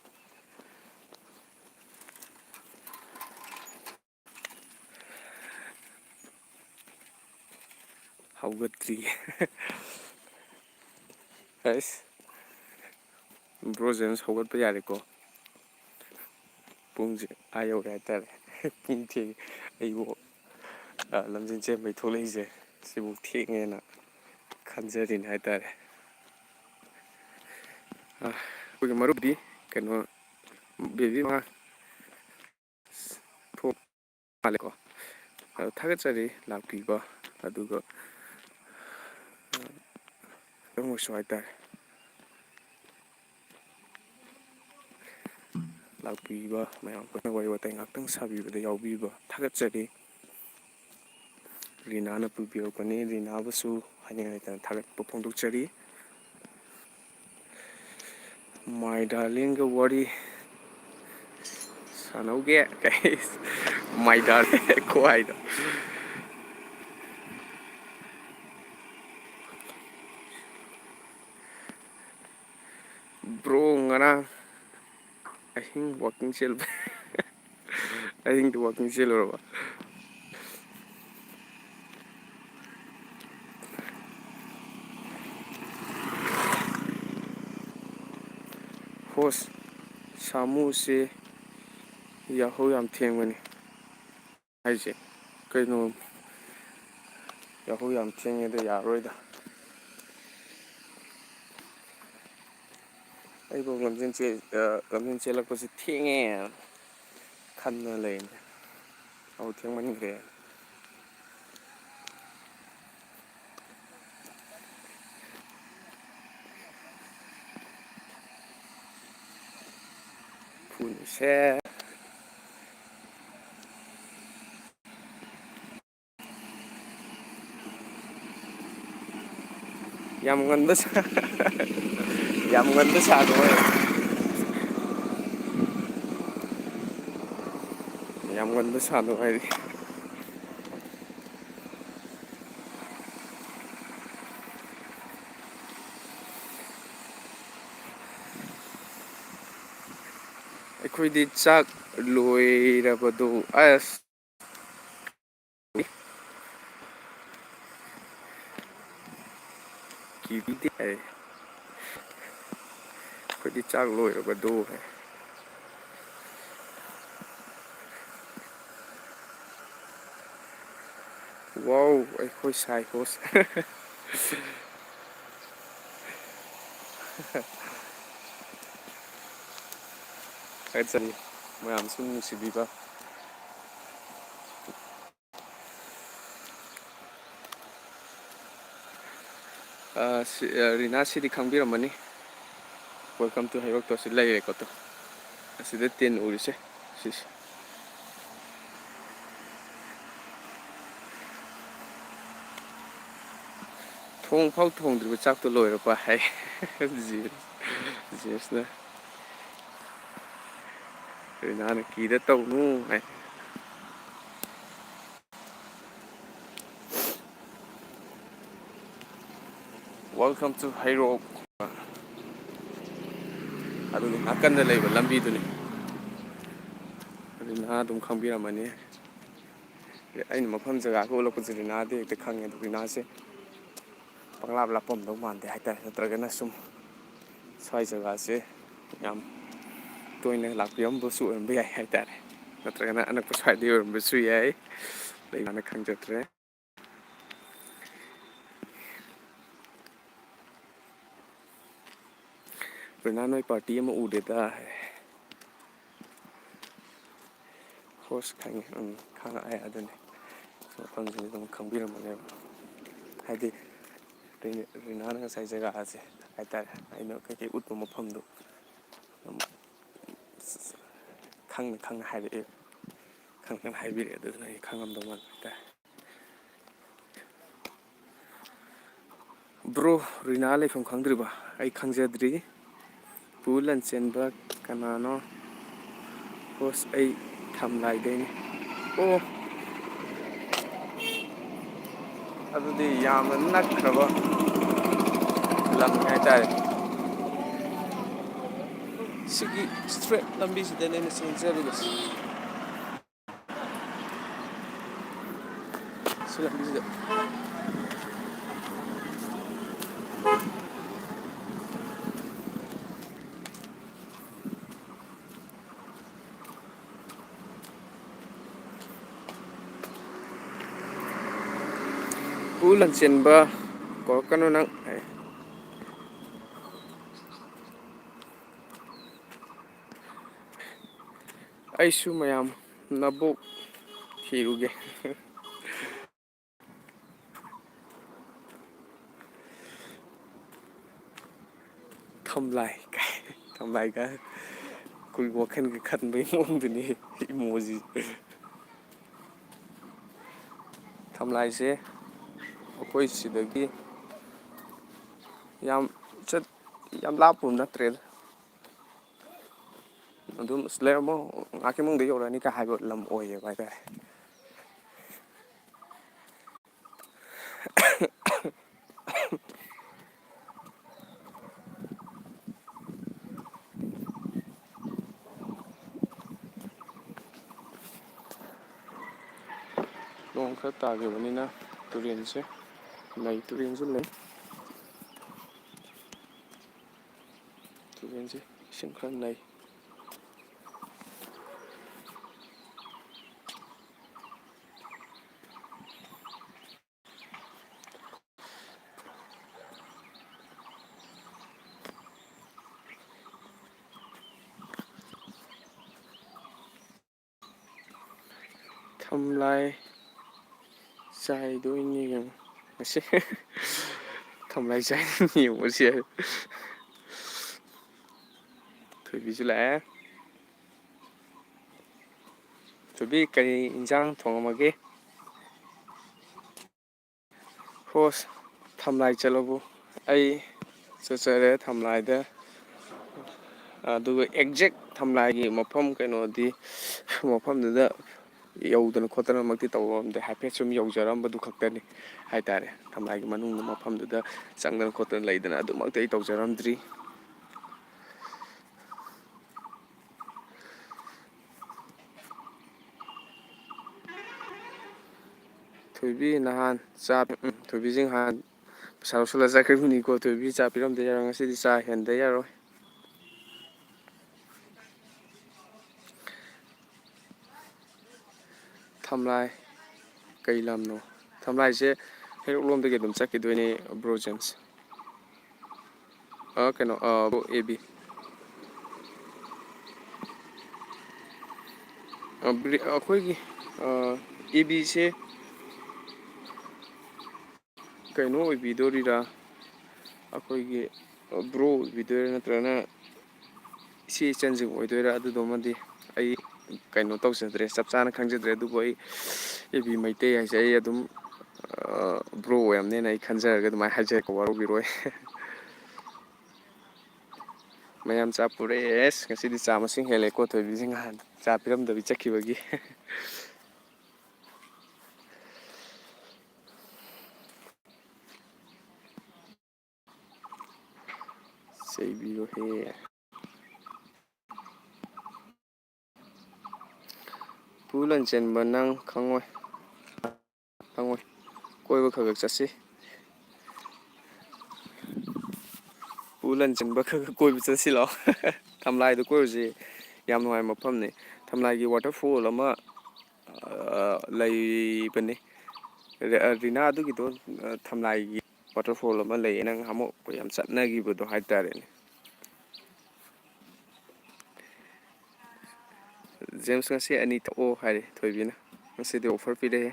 ꯍꯧꯒꯠꯇ꯭ꯔꯤ꯫ ꯑꯩꯁ, ꯕ꯭ꯔꯣ ꯖꯦꯝꯁ ꯍꯧꯒꯠꯄ ꯌꯥꯔꯦꯀꯣ꯫ ꯄꯨꯡꯁꯦ ꯑꯥ ꯌꯧꯔꯦ ꯍꯥꯏꯇꯥꯔꯦ꯫ ꯄꯨꯡ ꯊꯦꯡꯉꯦ꯫ ꯑꯩꯕꯨ, ꯑ, ꯂꯝꯖꯦꯟ ꯆꯦꯟꯕꯩ ꯊꯣꯛꯂꯛꯏꯁꯦ ꯁꯤꯕꯨ ꯊꯦꯡꯉꯦꯅ ꯈꯟꯖꯔꯤꯅꯦ ꯍꯥꯏꯇꯥꯔꯦ꯫ ꯑ, ꯑꯩꯈꯣꯏꯒꯤ ꯃꯔꯨꯞꯗꯤ ꯀꯩꯅꯣ, ꯕꯦꯕꯤ ꯃꯉꯥ ꯊꯣꯛ ꯃꯥꯜꯂꯦꯀꯣ꯫ ꯑꯗꯣ ꯊꯥꯒꯠꯆꯔꯤ ꯂꯥꯛꯄꯤꯕ, ꯑꯗꯨꯒ, ꯑ, ꯑꯗꯨꯝ ꯑꯣꯏꯁꯨ ꯍꯥꯏꯇꯥꯔꯦ꯫ ꯂꯥꯛꯄꯤꯕ ꯃꯌꯥꯝ ꯄꯨꯟꯅ ꯋꯥꯔꯤ ꯋꯥꯇꯥꯏ ꯉꯥꯛꯇꯪ ꯁꯥꯕꯤꯕꯗ ꯌꯥꯎꯕꯤꯕ ꯊꯥꯒꯠꯆꯔꯤ꯫ ꯔꯤꯅꯥꯅ ꯄꯨꯕꯤꯔꯛꯄꯅꯤ꯫ ꯔꯤꯅꯥꯕꯨꯁꯨ ꯍꯥꯏꯅꯤꯡ ꯂꯩꯇꯅ ꯊꯥꯒꯠꯄ ꯐꯣꯡꯗꯣꯛꯆꯔꯤ꯫ My darlingꯒ ꯋꯥꯔꯤ ꯁꯥꯟꯅꯧꯒꯦ꯫ ꯀꯩ, my darling ꯈꯨꯍꯥꯏꯗꯣ꯫ Bro, ꯉꯔꯥꯡ ꯑꯍꯤꯡ walking ꯆꯦꯜꯂꯨꯕ꯫ ꯑꯍꯤꯡꯗ walking ꯆꯦꯜꯂꯨꯔꯕ? Host, ꯁꯥꯃꯨꯁꯦ ꯌꯥꯍꯧ ꯌꯥꯝ ꯊꯦꯡꯕꯅꯤ ꯍꯥꯏꯁꯦ ꯀꯩꯅꯣ? ꯌꯥꯍꯧ ꯌꯥꯝ ꯊꯦꯡꯉꯦꯗ, ꯌꯥꯔꯣꯏꯗ꯫ ꯑꯩꯕꯨ ꯂꯝꯖꯦꯟ ꯆꯦ-, ꯑ, ꯂꯝꯖꯦꯟ ꯆꯦꯜꯂꯛꯄꯁꯤ ꯊꯦꯡꯉꯦ ꯈꯟꯗꯅ ꯂꯩꯔꯤꯅꯦ꯫ ꯑꯧ, ꯊꯦꯡꯃꯟꯈ꯭ꯔꯦ꯫ ꯐꯨꯅꯤꯁꯦ꯫ ꯌꯥꯝ ꯉꯟꯕ ꯁꯥ-, ꯌꯥꯝ ꯉꯟꯕ ꯁꯥꯅꯨ ꯍꯥꯏ꯫ ꯌꯥꯝ ꯉꯟꯕ ꯁꯥꯅꯨ ꯍꯥꯏꯔꯤ꯫ ꯑꯩꯈꯣꯏꯗꯤ ꯆꯥꯛ ꯂꯣꯏꯔꯕꯗꯨ ꯑꯁ꯫ ꯀꯤꯕꯤꯗꯦ ꯍꯥꯏ꯫ ꯑꯩꯈꯣꯏꯗꯤ ꯆꯥꯛ ꯂꯣꯏꯔꯕꯗꯣ ꯍꯥꯏ꯫ ꯋꯥꯎ, ꯑꯩꯈꯣꯏ ꯁꯥꯏ ꯍꯣꯁ꯫ ꯊꯥꯒꯠꯆꯔꯤ ꯃꯌꯥꯝ ꯁꯨꯝ ꯅꯨꯡꯁꯤꯕꯤꯕ꯫ ꯑ, ꯁꯤ, ꯑ, ꯔꯤꯅꯥ ꯁꯤꯗꯤ ꯈꯪꯕꯤꯔꯝꯃꯅꯤ꯫ Welcome to ꯍꯩꯔꯣꯛꯇꯣ ꯑꯁꯤ ꯂꯩꯔꯦꯀꯣ꯫ ꯇꯣ, ꯑꯁꯤꯗ ꯇꯤꯟ ꯎꯔꯤꯁꯦ ꯁꯤꯁꯦ꯫ ꯊꯣꯡ ꯐꯥꯎ ꯊꯣꯡꯗ꯭ꯔꯤꯕ ꯆꯥꯛꯇꯣ ꯂꯣꯏꯔꯕ ꯍꯥꯏ꯫ ꯖꯦꯝꯁ-, ꯖꯦꯝꯁꯅ꯫ ꯔꯤꯅꯥꯅ "ꯀꯤꯗ ꯇꯧꯅꯨ" ꯍꯥꯏ꯫ Welcome to ꯍꯩꯔꯣꯛ꯫ ꯑꯗꯨꯒꯤ ꯅꯥꯀꯟꯗ ꯂꯩꯕ ꯂꯝꯕꯤꯗꯨꯅꯤ꯫ ꯔꯤꯅꯥ ꯑꯗꯨꯝ ꯈꯪꯕꯤꯔꯝꯃꯅꯤ꯫ ꯑꯩꯅ ꯃꯐꯝ ꯖꯒꯥꯒ ꯎꯠꯂꯛꯄꯁꯦ ꯔꯤꯅꯥꯗꯤ ꯍꯦꯛꯇ ꯈꯪꯉꯦ꯫ ꯑꯗꯣ ꯔꯤꯅꯥꯁꯦ ꯄꯪꯂꯥꯞ ꯂꯥꯞꯄꯝꯗꯧ ꯃꯥꯟꯗꯦ ꯍꯥꯏꯇꯥꯔꯦ, ꯅꯠꯇ꯭ꯔꯒꯅ ꯁꯨꯝ ꯁ꯭ꯋꯥꯏ ꯖꯒꯥꯁꯦ ꯌꯥꯝ ꯇꯣꯏꯅ ꯂꯥꯛꯄꯤꯔꯝꯕꯁꯨ ꯑꯣꯏꯔꯝꯕ ꯌꯥꯏ ꯍꯥꯏꯇꯥꯔꯦ, ꯅꯠꯇ꯭ꯔꯒꯅ ꯑꯅꯛꯄ ꯁ꯭ꯋꯥꯏꯗꯒꯤ ꯑꯣꯏꯔꯝꯕꯁꯨ ꯌꯥꯏ, ꯂꯩꯕꯅ ꯈꯪꯖꯗ꯭ꯔꯦ꯫ ꯔꯤꯅꯥ, ꯅꯣꯏ ꯄꯥꯔꯇꯤ ꯑꯃ ꯎꯗꯦꯗ꯫ ꯍꯣꯁ ꯈꯪꯉꯦ, ꯎꯝ, ꯈꯪꯉꯛꯑꯦ ꯑꯗꯨꯅꯤ꯫ ꯃꯐꯝꯁꯤꯗꯤ ꯑꯗꯨꯝ ꯈꯪꯕꯤꯔꯝꯃꯅꯦꯕ꯫ ꯍꯥꯏꯗꯤ ꯔꯤ-, ꯔꯤꯅꯥꯅ ꯉꯁꯥꯏ ꯖꯒꯥꯁꯦ ꯍꯥꯏꯇꯥꯔꯦ, ꯑꯩꯅ ꯀꯩꯀꯩ ꯎꯠꯄ ꯃꯐꯝꯗꯣ ꯑꯗꯨꯝ ꯈꯪꯅ ꯈꯪꯅ ꯍꯥꯏꯔꯛꯑꯦ, ꯈꯪꯅ ꯈꯪꯅ ꯍꯥꯏꯕꯤꯔꯛꯑꯦ, ꯑꯗꯨꯗꯨꯅ ꯑꯩ ꯈꯪꯉꯝꯗꯧ ꯃꯥꯟꯕ ꯍꯥꯏꯇꯥꯔꯦ꯫ ꯕ꯭ꯔꯣ, ꯔꯤꯅꯥ ꯂꯩꯐꯝ ꯈꯪꯗ꯭ꯔꯤꯕ? ꯑꯩ ꯈꯪꯖꯗ꯭ꯔꯤ꯫ ꯄꯨ ꯂꯟꯆꯦꯟꯕ ꯀꯅꯥꯅꯣ? ꯍꯣꯁ, ꯑꯩ ꯊꯝꯂꯥꯏꯗꯩꯅꯤ꯫ ꯑꯣ, ꯑꯗꯨꯗꯤ ꯌꯥꯝꯅ ꯅꯛꯈ꯭ꯔꯕ ꯂꯝꯅꯤ ꯍꯥꯏꯇꯥꯔꯦ꯫ ꯁꯤꯒꯤ ꯏꯁꯇ꯭ꯔꯦꯠ ꯂꯝꯕꯤꯁꯤꯗꯅꯦ ꯑꯩꯅ ꯆꯦꯟꯖꯔꯤꯕꯁꯤ꯫ ꯁꯤ ꯂꯝꯕꯤꯁꯤꯗ꯫ ꯎ ꯂꯟꯆꯦꯟꯕ ꯀꯧꯔꯛꯀꯅꯨ ꯅꯪ꯫ ꯑꯩꯁꯨ ꯃꯌꯥꯝ ꯅꯕꯣꯛ ꯊꯤꯔꯨꯒꯦ꯫ ꯊꯝꯂꯥꯏ ꯀꯥꯏ, ꯊꯝꯂꯥꯏ ꯀꯥꯏ, ꯑꯩꯈꯣꯏ ꯋꯥꯈꯜꯒ ꯈꯟꯕꯒꯤ ꯃꯑꯣꯡꯗꯨꯅꯤ ꯏꯃꯣꯖꯤ꯫ ꯊꯝꯂꯥꯏꯁꯦ ꯑꯩꯈꯣꯏ ꯁꯤꯗꯒꯤ ꯌꯥꯝ ꯆꯠ-, ꯌꯥꯝ ꯂꯥꯞꯄ ꯅꯠꯇ꯭ꯔꯦꯗ꯫ ꯑꯗꯨꯝ ꯑꯁ ꯂꯩꯔꯝꯃꯣ, ꯉꯥꯏꯍꯥꯛꯀꯤ ꯃꯅꯨꯡꯗ ꯌꯧꯔꯛꯑꯅꯤ ꯀꯥꯏ ꯍꯥꯏꯕ ꯂꯝ ꯑꯣꯏꯌꯦꯕ ꯍꯥꯏꯇꯥꯔꯦ꯫ ꯅꯣꯡ ꯈꯔ ꯇꯥꯈꯤꯕꯅꯤꯅ ꯇꯨꯔꯦꯟꯁꯦ ꯂꯩ, ꯇꯨꯔꯦꯟꯁꯨ ꯂꯩ꯫ ꯇꯨꯔꯦꯟꯁꯦ ꯏꯁꯤꯡ ꯈꯔ ꯅꯩ꯫ ꯊꯝꯂꯥꯏ ꯆꯥꯏꯗꯣꯏꯅꯤ ꯌꯦꯡꯉꯣ ꯉꯁꯤ꯫ ꯊꯝꯂꯥꯏ ꯆꯥꯏꯗꯣꯏꯅꯤ ꯌꯦꯡꯉꯣ ꯁꯤ꯫ ꯊꯣꯏꯕꯤꯁꯨ ꯂꯥꯛꯑꯦ꯫ ꯊꯣꯏꯕꯤ, ꯀꯔꯤ ꯏꯟꯁꯥꯡ ꯊꯣꯡꯉꯝꯃꯒꯦ? ꯍꯣꯁ, ꯊꯝꯂꯥꯏ ꯆꯠꯂꯕꯨ? ꯑꯩ ꯆꯠꯆꯔꯦ ꯊꯝꯂꯥꯏꯗ꯫ ꯑꯗꯨꯒ exact ꯊꯝꯂꯥꯏꯒꯤ ꯃꯐꯝ, ꯀꯩꯅꯣꯗꯤ, ꯃꯐꯝꯗꯨꯗ ꯌꯧꯗꯅ ꯈꯣꯠꯇꯅꯃꯛꯇꯤ ꯇꯧꯔꯝꯗꯦ꯫ ꯍꯥꯏꯐꯦꯠ ꯁꯨꯝ ꯌꯧꯖꯔꯝꯕꯗꯨ ꯈꯛꯇꯅꯤ ꯍꯥꯏꯇꯥꯔꯦ꯫ ꯊꯝꯂꯥꯏꯒꯤ ꯃꯅꯨꯡꯗ, ꯃꯐꯝꯗꯨꯗ ꯆꯪꯗꯅ ꯈꯣꯠꯇꯅ ꯂꯩꯗꯅ ꯑꯗꯨꯃꯛꯇꯤ ꯑꯩ ꯇꯧꯖꯔꯝꯗ꯭ꯔꯤ꯫ ꯊꯣꯏꯕꯤ ꯅꯍꯥꯟ ꯆꯥ, ꯎꯝ, ꯊꯣꯏꯕꯤꯁꯤ ꯅꯍꯥꯟ ꯄꯩꯁꯥ ꯂꯧꯁꯤꯜꯂ ꯆꯠꯈ꯭ꯔꯤꯕꯅꯤꯀꯣ꯫ ꯊꯣꯏꯕꯤ ꯆꯥ ꯄꯤꯔꯝꯗ ꯌꯥꯔꯣꯏ, ꯉꯁꯤꯗꯤ ꯆꯥ ꯍꯦꯟꯗ ꯌꯥꯔꯣꯏ꯫ ꯊꯝꯂꯥꯏ ꯀꯩ ꯂꯝꯅꯣ? ꯊꯝꯂꯥꯏꯁꯦ ꯍꯩꯔꯣꯛꯂꯣꯝꯗꯒꯤ ꯑꯗꯨꯝ ꯆꯠꯈꯤꯗꯣꯏꯅꯦ, ꯕ꯭ꯔꯣ ꯖꯦꯝꯁ꯫ ꯑ, ꯀꯩꯅꯣ, ꯑ, ꯕ꯭ꯔꯣ ꯑꯦ ꯕꯤ꯫ ꯑ, ꯕ꯭ꯔꯤ-, ꯑꯩꯈꯣꯏꯒꯤ, ꯑ, ꯑꯦ ꯕꯤꯁꯦ ꯀꯩꯅꯣ ꯑꯣꯏꯕꯤꯗꯣꯔꯤꯔꯥ? ꯑꯩꯈꯣꯏꯒꯤ, ꯑ, ꯕ꯭ꯔꯣ ꯑꯣꯏꯕꯤꯗꯣꯏꯔꯥ, ꯅꯠꯇ꯭ꯔꯒꯅ ꯏꯆꯦ ꯏꯆꯟꯁꯤꯡ ꯑꯣꯏꯗꯣꯏꯔꯥ? ꯑꯗꯨꯗꯨꯃꯗꯤ ꯑꯩ ꯀꯩꯅꯣ ꯇꯧꯖꯗ꯭ꯔꯦ, ꯆꯞ ꯆꯥꯅ ꯈꯪꯖꯗ꯭ꯔꯦ꯫ ꯑꯗꯨꯕꯨ ꯑꯩ ꯑꯦ ꯕꯤ ꯃꯩꯇꯩ ꯍꯥꯏꯁꯦ ꯑꯩ ꯑꯗꯨꯝ, ꯑ, ꯕ꯭ꯔꯣ ꯑꯣꯏꯔꯝꯅꯦꯅ ꯑꯩ ꯈꯟꯖꯔꯒ ꯑꯗꯨꯃꯥꯏꯅ ꯍꯥꯏꯖꯔꯛꯄ, ꯋꯥꯔꯧꯕꯤꯔꯣꯏ꯫ ꯃꯌꯥꯝ ꯆꯥ ꯄꯨꯔꯛꯑꯦ꯫ ꯑꯦꯁ, ꯉꯁꯤꯗꯤ ꯆꯥ ꯃꯁꯤꯡ ꯍꯦꯜꯂꯦꯀꯣ, ꯊꯣꯏꯕꯤꯁꯦ ꯉꯍꯥꯟ ꯆꯥ ꯄꯤꯔꯝꯗꯕꯤ ꯆꯠꯈꯤꯕꯒꯤ꯫ ꯆꯩꯕꯤꯔꯣꯍꯦ꯫ ꯄꯨ ꯂꯟꯆꯦꯟꯕ, ꯅꯪ ꯈꯪꯉꯣꯏ, ꯈꯪꯉꯣꯏ꯫ ꯀꯣꯏꯕ ꯈꯔ ꯈꯔ ꯆꯠꯁꯤ꯫ ꯄꯨ ꯂꯟꯆꯦꯟꯕ ꯈꯔ ꯈꯔ ꯀꯣꯏꯕ ꯆꯠꯁꯤ ꯂꯥꯛꯑꯣ꯫ ꯊꯝꯂꯥꯏꯗ ꯀꯣꯏꯔꯨꯁꯤ꯫ ꯌꯥꯝ ꯅꯨꯡꯉꯥꯏꯕ ꯃꯐꯝꯅꯤ꯫ ꯊꯝꯂꯥꯏꯒꯤ waterfall ꯑꯃ, ꯑ, ꯂꯩꯕꯅꯤ꯫ ꯔ-, ꯑ, ꯔꯤꯅꯥ, ꯑꯗꯨꯒꯤꯗꯣ, ꯑ, ꯊꯝꯂꯥꯏꯒꯤ waterfall ꯑꯃ ꯂꯩꯌꯦ꯫ ꯅꯪ ꯅꯍꯥꯟꯃꯨꯛ ꯑꯩꯈꯣꯏ ꯌꯥꯝ ꯆꯠꯅꯈꯤꯕꯗꯣ ꯍꯥꯏꯇꯥꯔꯦꯅꯦ꯫ ꯖꯦꯝꯁ, ꯉꯁꯤ ꯑꯅꯤ ꯊꯛꯑꯣ ꯍꯥꯏꯔꯦ ꯊꯣꯏꯕꯤꯅ꯫ ꯉꯁꯤꯗꯤ offer ꯄꯤꯔꯛꯑꯦ꯫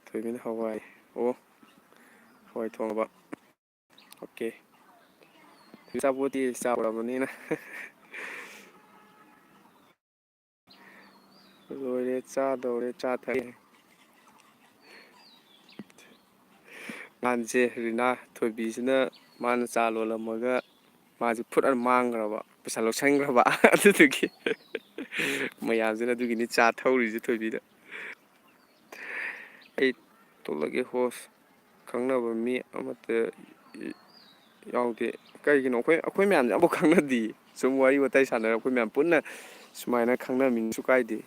ꯊꯣꯏꯕꯤꯅ ꯍꯋꯥꯏ꯫ ꯑꯣ, ꯍꯋꯥꯏ ꯊꯣꯡꯕ꯫ OK꯫ ꯆꯥꯄꯣꯠꯇꯤ ꯆꯥꯎꯔꯕꯅꯤꯅ꯫ ꯂꯣꯏꯔꯦ, ꯆꯥꯗꯧꯔꯦ, ꯆꯥ ꯊꯛꯑꯦ꯫ ꯅꯍꯥꯟꯁꯦ ꯔꯤꯅꯥ ꯊꯣꯏꯕꯤꯁꯤꯅ ꯃꯥꯅ ꯆꯥ ꯂꯣꯜꯂꯝꯃꯒ ꯃꯥꯁꯦ ꯐꯨꯠ ꯑꯅ ꯃꯥꯡꯈ꯭ꯔꯕ, ꯄꯩꯁꯥ ꯂꯧꯁꯟꯈ꯭ꯔꯕ꯫ ꯑꯗꯨꯗꯨꯒꯤ ꯃꯌꯥꯝꯁꯤꯅ ꯑꯗꯨꯒꯤꯅꯤ ꯆꯥ ꯊꯧꯔꯤꯁꯦ ꯊꯣꯏꯕꯤꯗ꯫ ꯑꯩ ꯇꯣꯛꯂꯒꯦ host, ꯈꯪꯅꯕ ꯃꯤ ꯑꯃꯠꯇ ꯌꯥꯎꯗꯦ꯫ ꯀꯩꯒꯤꯅꯣ? ꯑꯩꯈꯣꯏ, ꯑꯩꯈꯣꯏ ꯃꯌꯥꯝꯁꯦ ꯑꯃꯐꯥꯎ ꯈꯪꯅꯗꯤꯌꯦ꯫ ꯁꯨꯝ ꯋꯥꯔꯤ ꯋꯥꯇꯥꯏ ꯁꯥꯟꯅꯔ ꯑꯩꯈꯣꯏ ꯃꯌꯥꯝ ꯄꯨꯟꯅ ꯁꯨꯃꯥꯏꯅ ꯈꯪꯅꯃꯤꯟꯅꯁꯨ ꯀꯥꯏꯗꯦ꯫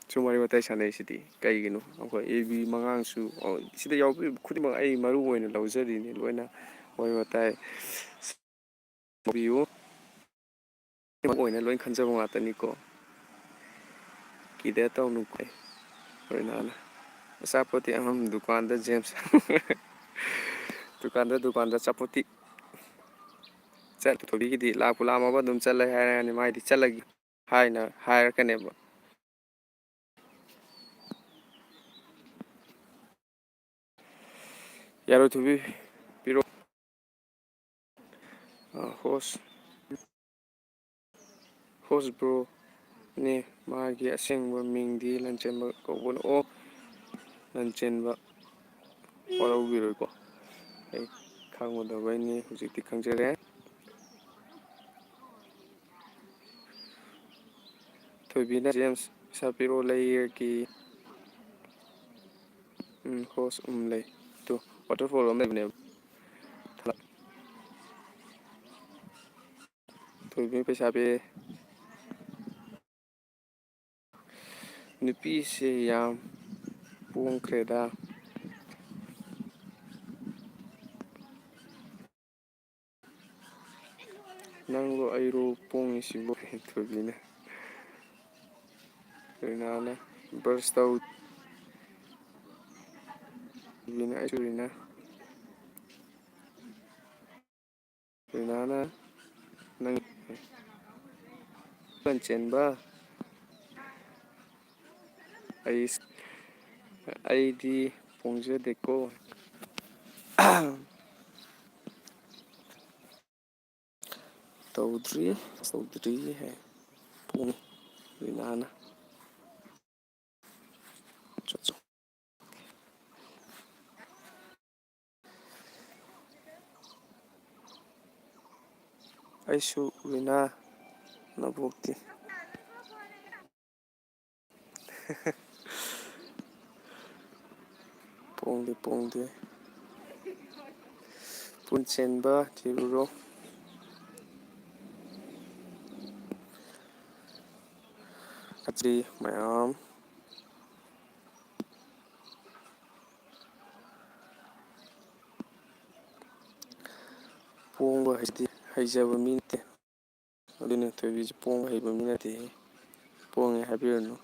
ꯁꯨꯝ ꯋꯥꯔꯤ ꯋꯥꯇꯥꯏ ꯁꯥꯟꯅꯩꯁꯤꯗꯤ ꯀꯩꯒꯤꯅꯣ? ꯑꯩꯈꯣꯏ ꯑꯦ ꯕꯤ ꯃꯉꯥꯡꯁꯨ, ꯑꯣ, ꯁꯤꯗ ꯌꯥꯎꯕꯤꯔꯤꯕ ꯈꯨꯗꯤꯡꯃꯛ ꯑꯩ ꯃꯔꯨ ꯑꯣꯏꯅ ꯂꯧꯖꯔꯤꯅꯤ ꯂꯣꯏꯅ꯫ ꯋꯥꯔꯤ ꯋꯥꯇꯥꯏ ꯇꯧꯕꯤꯌꯨ꯫ ꯑꯣꯏꯅ ꯂꯣꯏ ꯈꯟꯖꯕ ꯉꯥꯛꯇꯅꯤꯀꯣ꯫ ꯀꯤꯗ ꯇꯧꯅꯨꯀꯣ꯫ ꯔꯤꯅꯥꯅ ꯑꯆꯥꯄꯣꯠꯇꯤ ꯑꯍꯝ ꯗꯨꯀꯥꯟꯗ ꯖꯦꯝꯁ꯫ ꯗꯨꯀꯥꯟꯗ, ꯗꯨꯀꯥꯟꯗ ꯑꯆꯥꯄꯣꯠꯇꯤ꯫ ꯆꯠ-, ꯊꯣꯏꯕꯤꯒꯤꯗꯤ ꯂꯥꯛꯄꯨ ꯂꯥꯛꯑꯝꯃꯕ ꯑꯗꯨꯝ ꯆꯠꯂꯒꯦ ꯍꯥꯏꯔꯛꯑꯅꯤ꯫ ꯃꯥꯏꯗꯤ ꯆꯠꯂꯒꯦ ꯍꯥꯏꯅ ꯍꯥꯏꯔꯛꯀꯅꯦꯕ꯫ ꯌꯥꯔꯣꯏ ꯊꯣꯏꯕꯤ, ꯄꯤꯔꯛꯑꯣ꯫ ꯑ, ꯍꯣꯁ꯫ ꯍꯣꯁ ꯕ꯭ꯔꯣꯅꯦ꯫ ꯃꯥꯒꯤ ꯑꯁꯦꯡꯕ ꯃꯤꯡꯗꯤ ꯂꯟꯆꯦꯟꯕ ꯀꯧꯕꯅꯤ꯫ ꯑꯣ, ꯂꯟꯆꯦꯟꯕ꯫ ꯋꯥꯔꯧꯕꯤꯔꯣꯏꯀꯣ꯫ ꯑꯩ ꯈꯪꯉꯨꯗꯕꯩꯅꯤ, ꯍꯧꯖꯤꯛꯇꯤ ꯈꯪꯖꯔꯦ꯫ ꯊꯣꯏꯕꯤꯅ, "ꯖꯦꯝꯁ, ꯄꯩꯁꯥ ꯄꯤꯔꯛꯑꯣ, ꯂꯩꯔꯒꯦ꯫" ꯎꯝ, ꯍꯣꯁ, ꯎꯝ, ꯂꯩ꯫ ꯇꯨ, ꯋꯥꯇꯔꯐꯣꯜ ꯑꯃ ꯂꯩꯕꯅꯦꯕ꯫ ꯊꯣꯏꯕꯤ ꯄꯩꯁꯥ ꯄꯤꯔꯛꯑꯦ꯫ ꯅꯨꯄꯤꯁꯦ ꯌꯥꯝ ꯄꯣꯡꯈ꯭ꯔꯦꯗ꯫ ꯅꯪꯂꯣ ꯑꯩꯔꯣ ꯄꯣꯡꯉꯤꯁꯤꯕꯣ? ꯊꯣꯏꯕꯤꯅ꯫ ꯔꯤꯅꯥꯅ, "ꯕ꯭ꯔꯁ ꯇꯧ꯫" ꯊꯣꯏꯕꯤꯅ, "ꯑꯩꯁꯨ ꯔꯤꯅꯥ꯫" ꯔꯤꯅꯥꯅ, "ꯅꯪ ꯂꯟꯆꯦꯟꯕ?" ꯑꯩ, ꯑꯩꯗꯤ ꯄꯣꯡꯖꯗꯦꯀꯣ꯫ ꯇꯧꯗ꯭ꯔꯤ, ꯇꯧꯗ꯭ꯔꯤ ꯍꯥꯏ꯫ ꯄꯣꯡꯉꯤ ꯔꯤꯅꯥꯅ꯫ ꯆꯠ ꯆꯠ꯫ ꯑꯩꯁꯨ ꯔꯤꯅꯥ ꯅꯕꯣꯛꯇꯤ꯫ ꯄꯣꯡꯗꯦ, ꯄꯣꯡꯗꯦ꯫ ꯄꯨꯟꯆꯦꯟꯕ ꯊꯤꯔꯨꯔꯣ꯫ ꯑꯇꯩ ꯃꯌꯥꯝ꯫ ꯄꯣꯡꯕ ꯍꯥꯏꯁꯤꯗꯤ ꯍꯩꯖꯕ ꯃꯤ ꯅꯠꯇꯦ꯫ ꯑꯗꯨꯅ ꯊꯣꯏꯕꯤꯁꯦ ꯄꯣꯡꯕ ꯍꯩꯕ ꯃꯤ ꯅꯠꯇꯦꯍꯦ꯫ ꯄꯣꯡꯉꯦ ꯍꯥꯏꯕꯤꯔꯨꯅꯨ꯫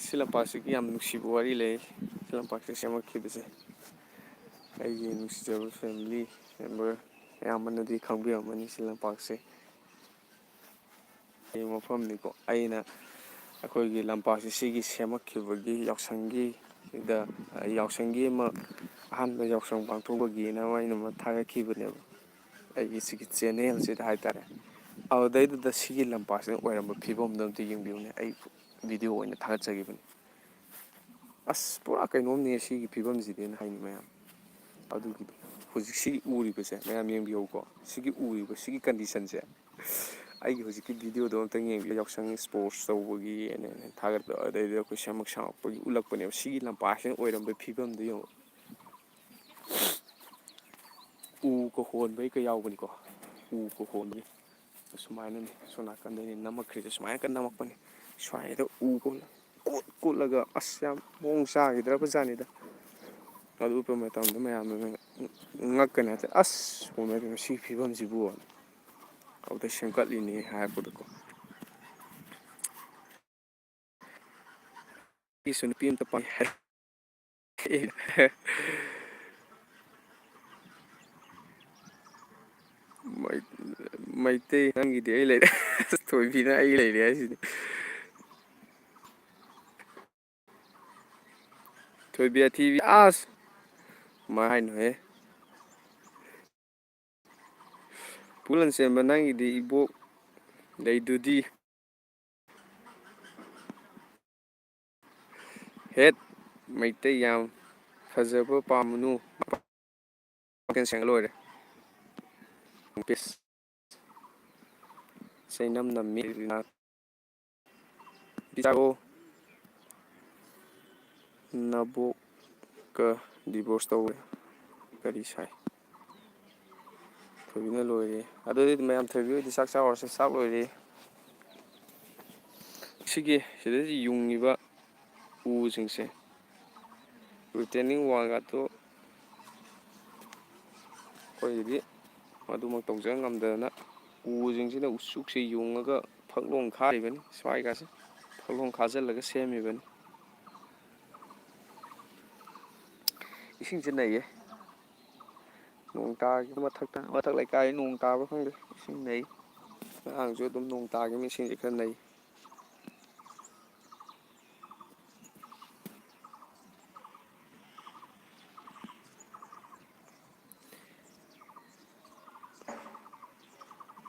ꯁꯤ ꯂꯝꯄꯥꯛꯁꯤꯒꯤ ꯌꯥꯝ ꯅꯨꯡꯁꯤꯕ ꯋꯥꯔꯤ ꯂꯩ꯫ ꯁꯤ ꯂꯝꯄꯥꯛꯁꯦ ꯁꯦꯝꯃꯛꯈꯤꯕꯁꯦ ꯑꯩꯒꯤ ꯅꯨꯡꯁꯤꯖꯕ family member ꯑꯌꯥꯝꯕꯅꯗꯤ ꯈꯪꯕꯤꯔꯝꯃꯅꯤ ꯁꯤ ꯂꯝꯄꯥꯛꯁꯦ꯫ ꯃꯐꯝꯅꯤꯀꯣ꯫ ꯑꯩꯅ ꯑꯩꯈꯣꯏꯒꯤ ꯂꯝꯄꯥꯛꯁꯦ ꯁꯤꯒꯤ ꯁꯦꯝꯃꯛꯈꯤꯕꯒꯤ ꯌꯥꯎꯁꯪꯒꯤ ꯁꯤꯗ, ꯑ, ꯌꯥꯎꯁꯪꯒꯤ ꯑꯃ ꯑꯍꯥꯟꯕ ꯌꯥꯎꯁꯪ ꯄꯥꯡꯊꯣꯛꯄꯒꯤꯅ ꯑꯃ ꯑꯩꯅ ꯑꯃ ꯊꯥꯒꯠꯈꯤꯕꯅꯦꯕ꯫ ꯑꯩꯒꯤ ꯁꯤꯒꯤ channel ꯁꯤꯗ ꯍꯥꯏꯇꯥꯔꯦ꯫ ꯑꯗꯨꯗꯩꯗꯨꯗ ꯁꯤꯒꯤ ꯂꯝꯄꯥꯛꯁꯤꯅ ꯑꯣꯏꯔꯝꯕ ꯐꯤꯕꯝꯗꯣ ꯑꯝꯇ ꯌꯦꯡꯕꯤꯌꯨꯅꯦ꯫ ꯑꯩ video ꯑꯣꯏꯅ ꯊꯥꯒꯠꯆꯈꯤꯕꯅꯤ꯫ ꯑꯁ, ꯄꯨꯔꯥ ꯀꯩꯅꯣꯝꯅꯦ ꯁꯤꯒꯤ ꯐꯤꯕꯝꯁꯤꯗꯤꯅ ꯍꯥꯏꯅꯤ ꯃꯌꯥꯝ꯫ ꯑꯗꯨꯒꯤꯗꯣ ꯍꯧꯖꯤꯛ ꯁꯤꯒꯤ ꯎꯔꯤꯕꯁꯦ ꯃꯌꯥꯝ ꯌꯦꯡꯕꯤꯍꯧꯀꯣ꯫ ꯁꯤꯒꯤ ꯎꯔꯤꯕ ꯁꯤꯒꯤ condition ꯁꯦ ꯑꯩꯒꯤ ꯍꯧꯖꯤꯛꯀꯤ video ꯗꯣ ꯑꯝꯇꯪ ꯌꯦꯡꯕꯤꯌꯨ꯫ ꯌꯥꯎꯁꯪ sports ꯇꯧꯕꯒꯤ ꯊꯥꯒꯠꯄ, ꯑꯗꯩꯗ ꯑꯩꯈꯣꯏ ꯁꯦꯝꯃꯛ ꯁꯥꯃꯛꯄꯒꯤ ꯎꯠꯂꯛꯄꯅꯦꯕ꯫ ꯁꯤꯒꯤ ꯂꯝꯄꯥꯛꯁꯤꯅ ꯑꯣꯏꯔꯝꯕ ꯐꯤꯕꯝꯗꯣ ꯌꯦꯡꯉꯣ꯫ ꯎ ꯀ ꯍꯣꯟꯕꯩ ꯀ ꯌꯥꯎꯕꯅꯤꯀꯣ꯫ ꯎ ꯀ ꯍꯣꯟꯕꯒꯤ꯫ ꯑꯁꯨꯃꯥꯏꯅꯅꯤ꯫ ꯑꯁꯣꯝ ꯅꯥꯀꯟꯗꯅꯤ ꯅꯝꯃꯛꯈ꯭ꯔꯤꯁꯦ꯫ ꯁꯨꯃꯥꯏꯅ ꯀꯟꯅ ꯅꯝꯃꯛꯄꯅꯤ꯫ ꯁ꯭ꯋꯥꯏꯗ ꯎ ꯀꯣꯜꯂ-, ꯀꯣꯠ ꯀꯣꯠꯂꯒ ꯑꯁ ꯌꯥꯝ ꯃꯑꯣꯡ ꯆꯥꯈꯤꯗ꯭ꯔꯕ ꯖꯥꯠꯅꯤꯗ꯫ ꯑꯗꯨ ꯎꯠꯄ ꯃꯇꯝꯗ ꯃꯌꯥꯝꯅ ꯉꯛꯀꯅꯤ ꯍꯥꯏꯇꯥꯔꯦ꯫ "ꯑꯁ, ꯀꯣꯃꯦꯗꯤ ꯁꯤ ꯐꯤꯕꯝꯁꯤꯕꯨ?" ꯑꯗꯨꯗ ꯁꯦꯝꯒꯠꯂꯤꯅꯤ ꯍꯥꯏꯔꯛꯄꯗꯀꯣ꯫ ꯅꯨꯄꯤꯁꯨ ꯅꯨꯄꯤ ꯑꯝꯇ ꯄꯥꯝꯃꯤ ꯍꯥꯏ꯫ ꯃꯩ-, ꯃꯩꯇꯩ ꯅꯪꯒꯤꯗꯤ ꯑꯩ ꯂꯩꯔꯦ꯫ ꯊꯣꯏꯕꯤꯅ ꯑꯩ ꯂꯩꯔꯦ ꯍꯥꯏꯁꯤꯗꯤ꯫ ꯊꯣꯏꯕꯤ ꯑꯊꯤꯕꯤ ꯑꯁ! ꯀꯃꯥꯏ ꯍꯥꯏꯅꯣꯍꯦ? ꯄꯨ ꯂꯟꯆꯦꯟꯕ, ꯅꯪꯒꯤꯗꯤ ꯏꯕꯣꯛ ꯂꯩꯗꯨꯗꯤ꯫ ꯍꯦꯠ, ꯃꯩꯇꯩ ꯌꯥꯝ ꯐꯖꯕ ꯄꯥꯝꯃꯨꯅꯨ꯫ ꯋꯥꯈꯜ ꯁꯦꯡꯉ ꯂꯣꯏꯔꯦ꯫ ꯄꯤꯁ꯫ ꯆꯩꯅꯝ ꯅꯝꯃꯤ꯫ ꯄꯤꯖꯥꯒꯣ꯫ ꯅꯕꯣꯛꯀ divorce ꯇꯧꯔꯦ꯫ ꯀꯔꯤ ꯁꯥꯏ? ꯊꯣꯏꯕꯤꯅ ꯂꯣꯏꯔꯦ꯫ ꯑꯗꯨꯗꯤ ꯃꯌꯥꯝ ꯊꯣꯏꯕꯤ ꯍꯣꯏꯗꯤ ꯆꯥꯛ ꯆꯥꯔꯨꯔꯁꯦ, ꯆꯥꯛ ꯂꯣꯏꯔꯦ꯫ ꯁꯤꯒꯤ ꯁꯤꯗ ꯌꯨꯡꯉꯤꯕ ꯎꯁꯤꯡꯁꯦ, retaining wall ꯒꯥꯗꯣ ꯑꯩꯈꯣꯏꯒꯤꯗꯤ ꯃꯗꯨꯃꯛ ꯇꯧꯖ ꯉꯝꯗꯗꯅ ꯎꯁꯤꯡꯁꯤꯅ ꯎꯆꯨꯛꯁꯦ ꯌꯨꯡꯉꯒ ꯐꯛꯂꯣꯡ ꯈꯥꯔꯤꯕꯅꯤ꯫ ꯁ꯭ꯋꯥꯏꯒꯥꯁꯦ ꯐꯛꯂꯣꯡ ꯈꯥꯖꯤꯜꯂꯒ ꯁꯦꯝꯃꯤꯕꯅꯤ꯫ ꯏꯁꯤꯡꯁꯦ ꯅꯩꯌꯦ꯫ ꯅꯣꯡ ꯇꯥꯈꯤꯕ ꯃꯊꯛꯇ, ꯃꯊꯛ ꯂꯩꯀꯥꯏ ꯅꯣꯡ ꯇꯥꯕ꯭ꯔꯥ ꯈꯪꯗꯦ, ꯏꯁꯤꯡ ꯅꯩ꯫ ꯉꯔꯥꯡꯁꯨ ꯑꯗꯨꯝ ꯅꯣꯡ ꯇꯥꯈꯤꯕ, ꯏꯁꯤꯡꯁꯦ ꯈꯔ ꯅꯩ꯫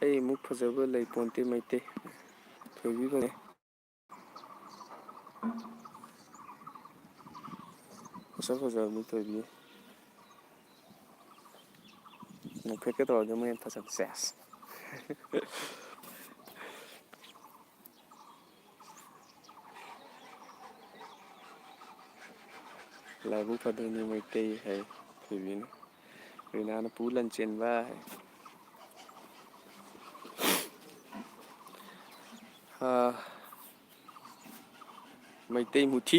ꯑꯩ ꯑꯃꯨꯛ ꯐꯖꯕ ꯂꯩ ꯄꯣꯟꯇꯦ ꯃꯩꯇꯩ꯫ ꯊꯣꯏꯕꯤ ꯐꯖꯩ꯫ ꯃꯁꯛ ꯐꯖꯕꯅꯤ ꯊꯣꯏꯕꯤ꯫ ꯅꯣꯛꯐꯦꯠꯀ ꯇꯧꯔꯗꯤ ꯑꯃꯨꯛ ꯍꯦꯟꯅ ꯐꯖꯕ꯫ ꯁꯦꯁ꯫ ꯂꯥꯏꯕꯛ ꯐꯗꯣꯏꯅꯤ ꯃꯩꯇꯩ ꯍꯥꯏ ꯊꯣꯏꯕꯤꯅ꯫ ꯔꯤꯅꯥꯅ ꯄꯨ ꯂꯟ ꯆꯦꯟꯕ ꯍꯥꯏ꯫ ꯑꯥ, ꯃꯩꯇꯩ ꯃꯨꯊꯤ꯫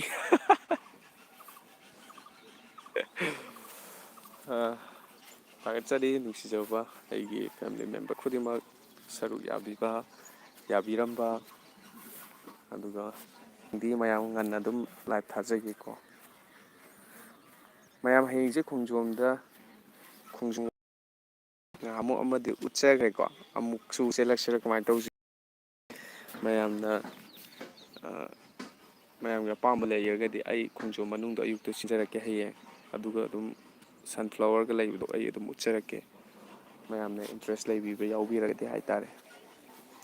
ꯑꯥ, ꯊꯥꯒꯠꯆꯔꯤ ꯅꯨꯡꯁꯤꯖꯔꯕ ꯑꯩꯒꯤ family member ꯈꯨꯗꯤꯡꯃꯛ ꯁꯔꯨꯛ ꯌꯥꯕꯤꯕ, ꯌꯥꯕꯤꯔꯝꯕ꯫ ꯑꯗꯨꯒ ꯍꯌꯦꯡꯗꯤ ꯃꯌꯥꯝ ꯉꯟꯅ ꯑꯗꯨꯝ live ꯊꯥꯖꯒꯦꯀꯣ꯫ ꯃꯌꯥꯝ ꯍꯌꯦꯡꯁꯦ ꯈꯣꯡꯖꯣꯝꯗ, ꯈꯣꯡꯖꯣꯝ ꯅꯍꯥꯟꯃꯨꯛ ꯑꯃꯗꯤ ꯎꯠꯆꯈ꯭ꯔꯦꯀꯣ, ꯑꯃꯨꯛꯁꯨ ꯆꯦꯜꯂꯛꯁꯤꯔ ꯀꯃꯥꯏꯅ ꯇꯧꯁꯤ? ꯃꯌꯥꯝꯅ, ꯑ, ꯃꯌꯥꯝꯒꯤ ꯑꯄꯥꯝꯕ ꯂꯩꯔꯒꯗꯤ ꯑꯩ ꯈꯣꯡꯖꯣꯝ ꯃꯅꯨꯡꯗ ꯑꯌꯨꯛꯇ ꯆꯦꯟꯖꯔꯛꯀꯦ ꯍꯌꯦꯡ, ꯑꯗꯨꯒ ꯑꯗꯨꯝ sunflowerꯒ ꯂꯩꯕꯗꯣ ꯑꯩ ꯑꯗꯨꯝ ꯎꯠꯆꯔꯛꯀꯦ꯫ ꯃꯌꯥꯝꯅ interest ꯂꯩꯕꯤꯕ ꯌꯥꯎꯕꯤꯔꯒꯗꯤ ꯍꯥꯏꯇꯥꯔꯦ,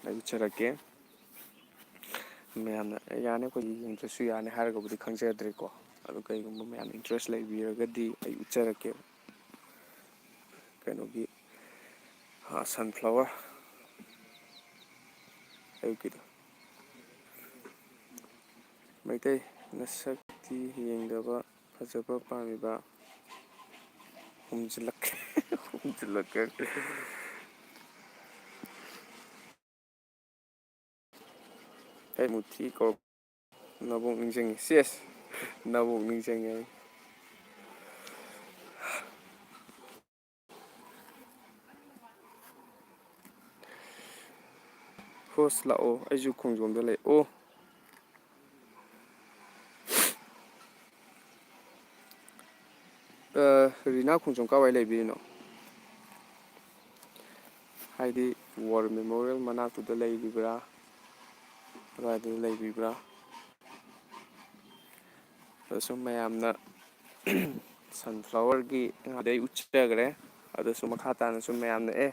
ꯑꯩ ꯎꯠꯆꯔꯛꯀꯦ꯫ ꯃꯌꯥꯝꯅ "ꯌꯥꯅꯤ, ꯑꯩꯈꯣꯏꯗꯤ ꯌꯦꯡꯗ꯭ꯔꯁꯨ ꯌꯥꯅꯤ" ꯍꯥꯏꯔꯒꯕꯨꯗꯤ ꯈꯪꯖꯗ꯭ꯔꯦꯀꯣ꯫ ꯑꯗꯣ ꯀꯩꯒꯨꯝꯕ ꯃꯌꯥꯝꯅ interest ꯂꯩꯕꯤꯔꯒꯗꯤ ꯑꯩ ꯎꯠꯆꯔꯛꯀꯦ꯫ ꯀꯩꯅꯣꯒꯤ, ꯑ, sunflower ꯑꯌꯨꯛꯀꯤꯗꯣ꯫ ꯃꯩꯇꯩ ꯅꯁꯛꯇꯤ ꯌꯦꯡꯗꯕ ꯐꯖꯕ ꯄꯥꯝꯃꯤꯕ꯫ ꯍꯨꯝꯖꯤꯜꯂꯛꯀꯦ꯫ ꯍꯨꯝꯖꯤꯜꯂꯛꯀꯦ꯫ ꯑꯩ ꯃꯨꯊꯤ ꯀꯧꯔꯛ-, ꯅꯕꯣꯛ ꯅꯤꯡꯁꯤꯡꯉꯤ꯫ ꯁꯦꯁ! ꯅꯕꯣꯛ ꯅꯤꯡꯁꯤꯡꯉꯤ ꯑꯩ꯫ ꯍꯣꯁ ꯂꯥꯛꯑꯣ, ꯑꯩꯁꯨ ꯈꯣꯡꯖꯣꯝꯗ ꯂꯩ꯫ ꯑꯣ꯫ ꯑ, ꯔꯤꯅꯥ ꯈꯣꯡꯖꯣꯝ ꯀꯥꯏꯋꯥꯏ ꯂꯩꯕꯤꯔꯤꯅꯣ? ꯍꯥꯏꯗꯤ, ꯋꯥꯔ ꯃꯦꯃꯣꯔꯤꯌꯦꯜ ꯃꯅꯥꯛꯇꯨꯗ ꯂꯩꯕꯤꯕ꯭ꯔꯥ? ꯑꯗꯨꯋꯥꯏꯗ ꯂꯩꯕꯤꯕ꯭ꯔꯥ? ꯑꯗꯣ ꯁꯨꯝ ꯃꯌꯥꯝꯅ ꯁꯟꯐ꯭ꯂꯥꯋꯔꯒꯤ ꯉꯥꯗꯩ ꯎꯠꯆꯈ꯭ꯔꯦ꯫ ꯑꯗꯣ ꯁꯨꯝ ꯃꯈꯥ ꯇꯥꯅ ꯁꯨꯝ ꯃꯌꯥꯝꯅ, ꯑꯦ,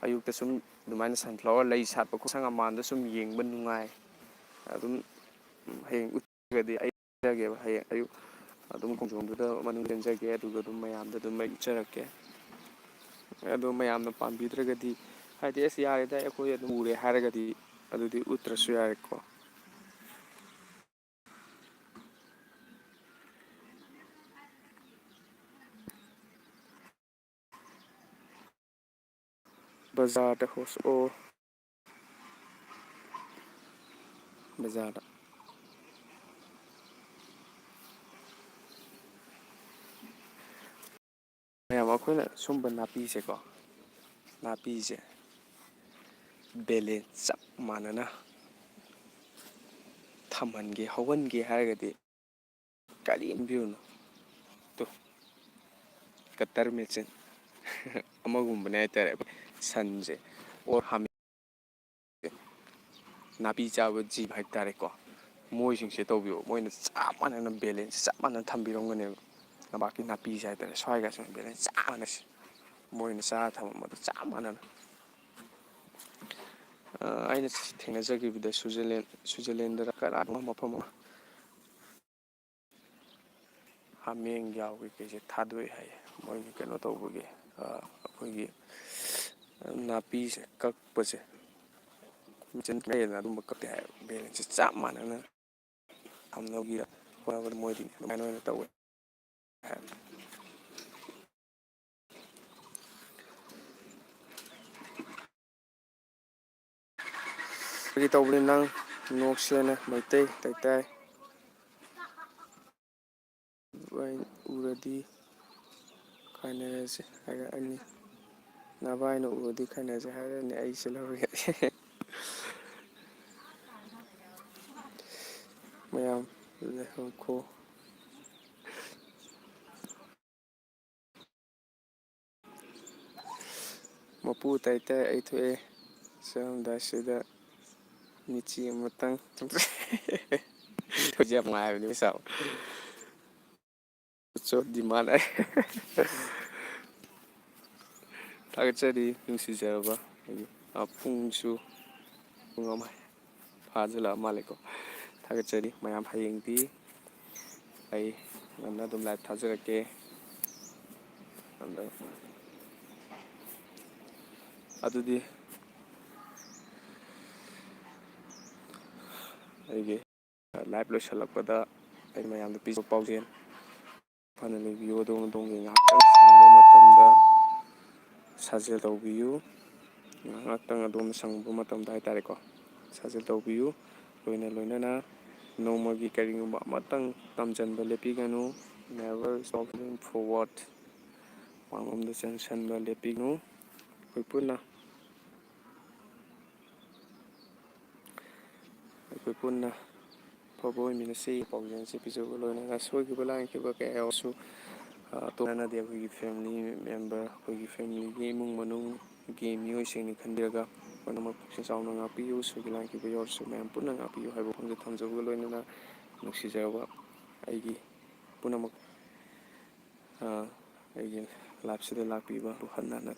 ꯑꯌꯨꯛꯇ ꯁꯨꯝ ꯑꯗꯨꯃꯥꯏꯅ ꯁꯟꯐ꯭ꯂꯥꯋꯔ ꯂꯩ ꯁꯥꯠꯄ ꯈꯨꯠꯁꯪ ꯑꯃꯥꯟꯗ ꯁꯨꯝ ꯌꯦꯡꯕ ꯅꯨꯡꯉꯥꯏ꯫ ꯑꯗꯨꯝ ꯍꯌꯦꯡ ꯎꯠꯆꯒꯗꯤ ꯑꯩ ꯎꯠꯆꯒꯦꯕ꯫ ꯍꯌꯦꯡ ꯑꯌꯨꯛ ꯑꯗꯨꯝ ꯈꯣꯡꯖꯣꯝꯗꯨꯗ ꯃꯅꯨꯡ ꯆꯦꯟꯖꯒꯦ, ꯑꯗꯨꯒ ꯑꯗꯨꯝ ꯃꯌꯥꯝꯗ ꯑꯗꯨꯝ ꯑꯩ ꯎꯠꯆꯔꯛꯀꯦ꯫ ꯑꯗꯣ ꯃꯌꯥꯝꯅ ꯄꯥꯝꯕꯤꯗ꯭ꯔꯒꯗꯤ, ꯍꯥꯏꯗꯤ, "ꯑꯁ, ꯌꯥꯔꯦꯗ, ꯑꯩꯈꯣꯏ ꯑꯗꯨꯝ ꯎꯔꯦ" ꯍꯥꯏꯔꯒꯗꯤ, ꯑꯗꯨꯗꯤ ꯎꯠꯇ꯭ꯔꯁꯨ ꯌꯥꯔꯦꯀꯣ꯫ ꯕꯖꯥꯔꯗ ꯍꯣꯁ-, ꯑꯣ, ꯕꯖꯥꯔꯗ꯫ ꯃꯌꯥꯝ, ꯑꯩꯈꯣꯏꯅ ꯁꯨꯝꯕ ꯅꯥꯄꯤꯁꯦꯀꯣ, ꯅꯥꯄꯤꯁꯦ ꯕꯦꯂꯦꯟꯁ ꯆꯞ ꯃꯥꯟꯅꯅ ꯊꯝꯍꯟꯒꯦ, ꯍꯧꯍꯟꯒꯦ ꯍꯥꯏꯔꯒꯗꯤ ꯀꯔꯤꯝ ꯄꯤꯔꯨꯅꯨ꯫ ꯇꯨ, ꯀꯇꯔ ꯃꯦꯆꯤꯟ ꯑꯃꯒꯨꯝꯕꯅꯦ ꯍꯥꯏꯇꯥꯔꯦ꯫ ꯑꯩꯈꯣꯏ ꯁꯟꯁꯦ ꯑꯣꯔ ꯍꯥꯃꯦꯡ ꯅꯥꯄꯤ ꯆꯥꯕ ꯖꯤꯕ ꯍꯥꯏꯇꯥꯔꯦꯀꯣ, ꯃꯣꯏꯁꯤꯡꯁꯦ ꯇꯧꯕꯤꯌꯣ꯫ ꯃꯣꯏꯅ ꯆꯞ ꯃꯥꯟꯅꯅ ꯕꯦꯂꯦꯟꯁ ꯆꯞ ꯃꯥꯟꯅꯅ ꯊꯝꯕꯤꯔꯝꯒꯅꯦꯕ꯫ ꯂꯝꯄꯥꯛꯀꯤ ꯅꯥꯄꯤꯁꯦ ꯍꯥꯏꯇꯥꯔꯦ, ꯁ꯭ꯋꯥꯏꯒꯁꯦ ꯕꯦꯂꯦꯟꯁ ꯆꯞ ꯃꯥꯟꯅꯁꯦ꯫ ꯃꯣꯏꯅ ꯆꯥꯔ ꯊꯝꯃꯝꯕꯗꯣ ꯆꯞ ꯃꯥꯟꯅꯅ꯫ ꯑ, ꯑꯩꯅ ꯊꯦꯡꯅꯖꯈꯤꯕꯗ ꯁ꯭ꯋꯤꯖꯔꯂꯦꯟ-, ꯁ꯭ꯋꯤꯖꯔꯂꯦꯟꯗꯔ ꯀꯅꯥꯅꯣ ꯃꯐꯝ ꯑꯃ ꯍꯥꯃꯦꯡ ꯌꯥꯎ ꯀꯩꯀꯩꯁꯦ ꯊꯥꯗꯣꯛꯑꯦ ꯍꯥꯏꯌꯦ꯫ ꯃꯣꯏꯒꯤ ꯀꯩꯅꯣ ꯇꯧꯕꯒꯤ, ꯑ, ꯑꯩꯈꯣꯏꯒꯤ ꯅꯥꯄꯤꯁꯦ ꯀꯛꯄꯁꯦ, ꯃꯦꯆꯤꯟ ꯂꯩꯗꯅ ꯑꯗꯨꯝꯕ ꯀꯛꯇꯦ ꯍꯥꯏꯌꯦꯕ꯫ ꯕꯦꯂꯦꯟꯁꯁꯦ ꯆꯞ ꯃꯥꯟꯅꯅ ꯊꯝꯅꯕꯒꯤ ꯍꯣꯠꯅꯕꯗ ꯃꯣꯏꯗꯤ ꯑꯗꯨꯃꯥꯏꯅ ꯑꯣꯏꯅ ꯇꯧꯋꯦ꯫ ꯐꯥꯒꯤ ꯇꯧꯕꯅꯤ, ꯅꯪ ꯅꯣꯛꯁꯦꯅ ꯃꯩꯇꯩ ꯇꯩꯇꯥꯏ꯫ ꯎꯔꯗꯤ ꯈꯥꯏꯅꯔꯁꯦ ꯍꯥꯏꯔꯛꯑꯅꯤ꯫ ꯅꯚꯥꯏꯅ ꯎꯔꯗꯤ ꯈꯥꯏꯅꯔꯁꯦ ꯍꯥꯏꯔꯛꯑꯅꯤ, ꯑꯩ ꯆꯦꯜꯍꯧꯔꯒꯦ꯫ ꯉꯥꯏꯈꯣ꯫ ꯃꯄꯨ ꯇꯥꯏ ꯇꯥꯏ ꯑꯩ ꯊꯣꯛꯑꯦ꯫ ꯆꯠꯂꯝꯗꯥꯏꯁꯤꯗ ꯃꯤꯠꯆꯤ ꯑꯃꯇꯪ꯫ ꯍꯧꯖꯤꯛ ꯌꯥꯝ ꯅꯨꯡꯉꯥꯏꯕꯅꯦ ꯄꯩꯁꯥ꯫ ꯆꯣ ꯗꯤꯃꯥꯟ ꯑꯩ꯫ ꯊꯥꯒꯠꯆꯔꯤ ꯅꯨꯡꯁꯤꯖꯔꯕ ꯑꯩꯒꯤ, ꯑ, ꯄꯨꯡꯁꯨ ꯄꯨꯡ ꯑꯃ ꯐꯥꯖꯤꯜꯂꯛꯑ ꯃꯥꯜꯂꯦꯀꯣ꯫ ꯊꯥꯒꯠꯆꯔꯤ ꯃꯌꯥꯝ꯫ ꯍꯌꯦꯡꯗꯤ ꯑꯩ ꯉꯟꯅ ꯑꯗꯨꯝ ꯂꯥꯏꯚ ꯊꯥꯖꯔꯛꯀꯦ꯫ ꯑꯗ-, ꯑꯗꯨꯗꯤ ꯑꯩꯒꯤ ꯂꯥꯏꯚ ꯂꯣꯏꯁꯤꯜꯂꯛꯄꯗ ꯑꯩ ꯃꯌꯥꯝꯗ ꯄꯤꯖꯕ ꯄꯥꯎꯖꯦꯜ꯫ ꯐꯅ ꯂꯩꯕꯤꯌꯨ꯫ ꯑꯗꯣꯝ ꯑꯗꯣꯝꯒꯤ ꯉꯥꯏꯍꯥꯛꯇꯪ ꯁꯪꯕ ꯃꯇꯝꯗ ꯁꯥꯖꯦꯜ ꯇꯧꯕꯤꯌꯨ꯫ ꯉꯥꯏꯍꯥꯛꯇꯪ ꯑꯗꯣꯝꯅ ꯁꯪꯕ ꯃꯇꯝꯗ ꯍꯥꯏꯇꯥꯔꯦꯀꯣ, ꯁꯥꯖꯦꯜ ꯇꯧꯕꯤꯌꯨ꯫ ꯂꯣꯏꯅ ꯂꯣꯏꯅꯅ ꯅꯣꯡꯃꯒꯤ ꯀꯔꯤꯒꯨꯝꯕ ꯑꯃꯇꯪ ꯇꯝꯁꯤꯟꯕ ꯂꯦꯞꯄꯤꯒꯅꯨ꯫ Never stop moving forward꯫ ꯃꯥꯡꯂꯣꯝꯗ ꯆꯪꯁꯤꯟꯕ ꯂꯦꯞꯄꯤꯒꯅꯨ꯫ ꯑꯩꯈꯣꯏ ꯄꯨꯟꯅ ꯑꯩꯈꯣꯏ ꯄꯨꯟꯅ ꯑꯐꯕ ꯑꯣꯏꯃꯤꯟꯅꯁꯤ꯫ ꯄꯥꯎꯖꯦꯜꯁꯤ ꯄꯤꯖꯕꯒ ꯂꯣꯏꯅꯅ ꯁꯣꯏꯈꯤꯕ ꯂꯥꯟꯈꯤꯕ ꯀꯌꯥ ꯌꯥꯎꯔꯁꯨ, ꯑ, ꯇꯣꯛꯅꯗꯦ꯫ ꯑꯩꯈꯣꯏꯒꯤ family member, ꯑꯩꯈꯣꯏꯒꯤ family ꯒꯤ ꯏꯃꯨꯡ ꯃꯅꯨꯡꯒꯤ ꯃꯤꯑꯣꯏꯁꯤꯡꯅꯤ ꯈꯟꯕꯤꯔꯒ ꯄꯨꯝꯅꯃꯛ ꯄꯨꯛꯆꯦꯜ ꯆꯥꯎꯅ ꯉꯥꯛꯄꯤꯌꯨ꯫ ꯁꯣꯏꯈꯤꯕ ꯂꯥꯟꯈꯤꯕ ꯌꯥꯎꯔꯁꯨ ꯃꯌꯥꯝ ꯄꯨꯟꯅ ꯉꯥꯛꯄꯤꯌꯨ ꯍꯥꯏꯕ ꯋꯥꯐꯝꯁꯦ ꯊꯝꯖꯕꯒ ꯂꯣꯏꯅꯅ ꯅꯨꯡꯁꯤꯖꯔꯕ ꯑꯩꯒꯤ ꯄꯨꯝꯅꯃꯛ, ꯑ, ꯑꯩꯒꯤ live ꯁꯤꯗ ꯂꯥꯛꯄꯤꯕ ꯍꯟꯅ ꯍꯟꯅ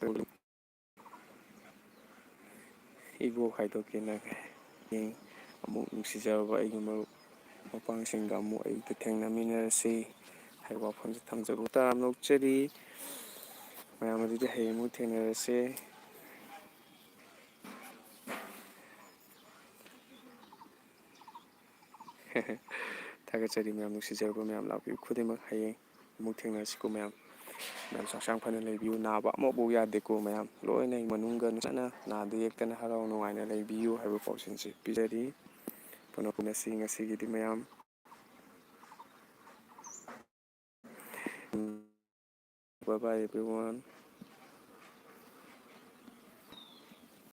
ꯏꯕꯣꯛ ꯍꯥꯏꯗꯣꯛꯀꯦꯅ ꯍꯌꯦꯡ ꯑꯃꯨꯛ ꯅꯨꯡꯁꯤꯖꯔꯕ ꯑꯩꯒꯤ ꯃꯔꯨꯞ ꯃꯄꯥꯡꯁꯤꯡꯒ ꯑꯃꯨꯛ ꯑꯌꯨꯛꯇ ꯊꯦꯡꯅꯃꯤꯟꯅꯔꯁꯤ ꯍꯥꯏꯕ ꯋꯥꯐꯝꯁꯦ ꯊꯝꯖꯕ ꯇꯥꯔꯝ ꯅꯣꯛꯆꯔꯤ꯫ ꯃꯌꯥꯝ ꯑꯗꯨꯗꯤ ꯍꯌꯦꯡ ꯑꯃꯨꯛ ꯊꯦꯡꯅꯔꯁꯦ꯫ ꯊꯥꯒꯠꯆꯔꯤ ꯃꯌꯥꯝ, ꯅꯨꯡꯁꯤꯖꯔꯕ ꯃꯌꯥꯝ ꯂꯥꯛꯄꯤꯌꯨ ꯈꯨꯗꯤꯡꯃꯛ꯫ ꯍꯌꯦꯡ ꯑꯃꯨꯛ ꯊꯦꯡꯅꯔꯁꯤꯀꯣ ꯃꯌꯥꯝ꯫ ꯃꯌꯥꯝꯁꯨ ꯍꯛꯆꯥꯡ ꯐꯅ ꯂꯩꯕꯤꯌꯨ꯫ ꯅꯥꯕ ꯑꯃꯐꯥꯎ ꯌꯥꯗꯦꯀꯣ ꯃꯌꯥꯝ꯫ ꯂꯣꯏꯅ ꯏꯃꯨꯡ ꯃꯅꯨꯡꯒ ꯅꯨꯡꯉꯥꯏꯅ ꯅꯥꯗ ꯌꯦꯛꯇꯅ ꯍꯔꯥꯎ ꯅꯨꯡꯉꯥꯏꯅ ꯂꯩꯕꯤꯌꯨ ꯍꯥꯏꯕ ꯄꯥꯎꯖꯦꯜꯁꯤ ꯄꯤꯖꯔꯤ꯫ ꯄꯨꯟꯅ ꯄꯨꯟꯅꯁꯤ ꯉꯁꯤꯒꯤꯗꯤ ꯃꯌꯥꯝ꯫ Bye bye everyone.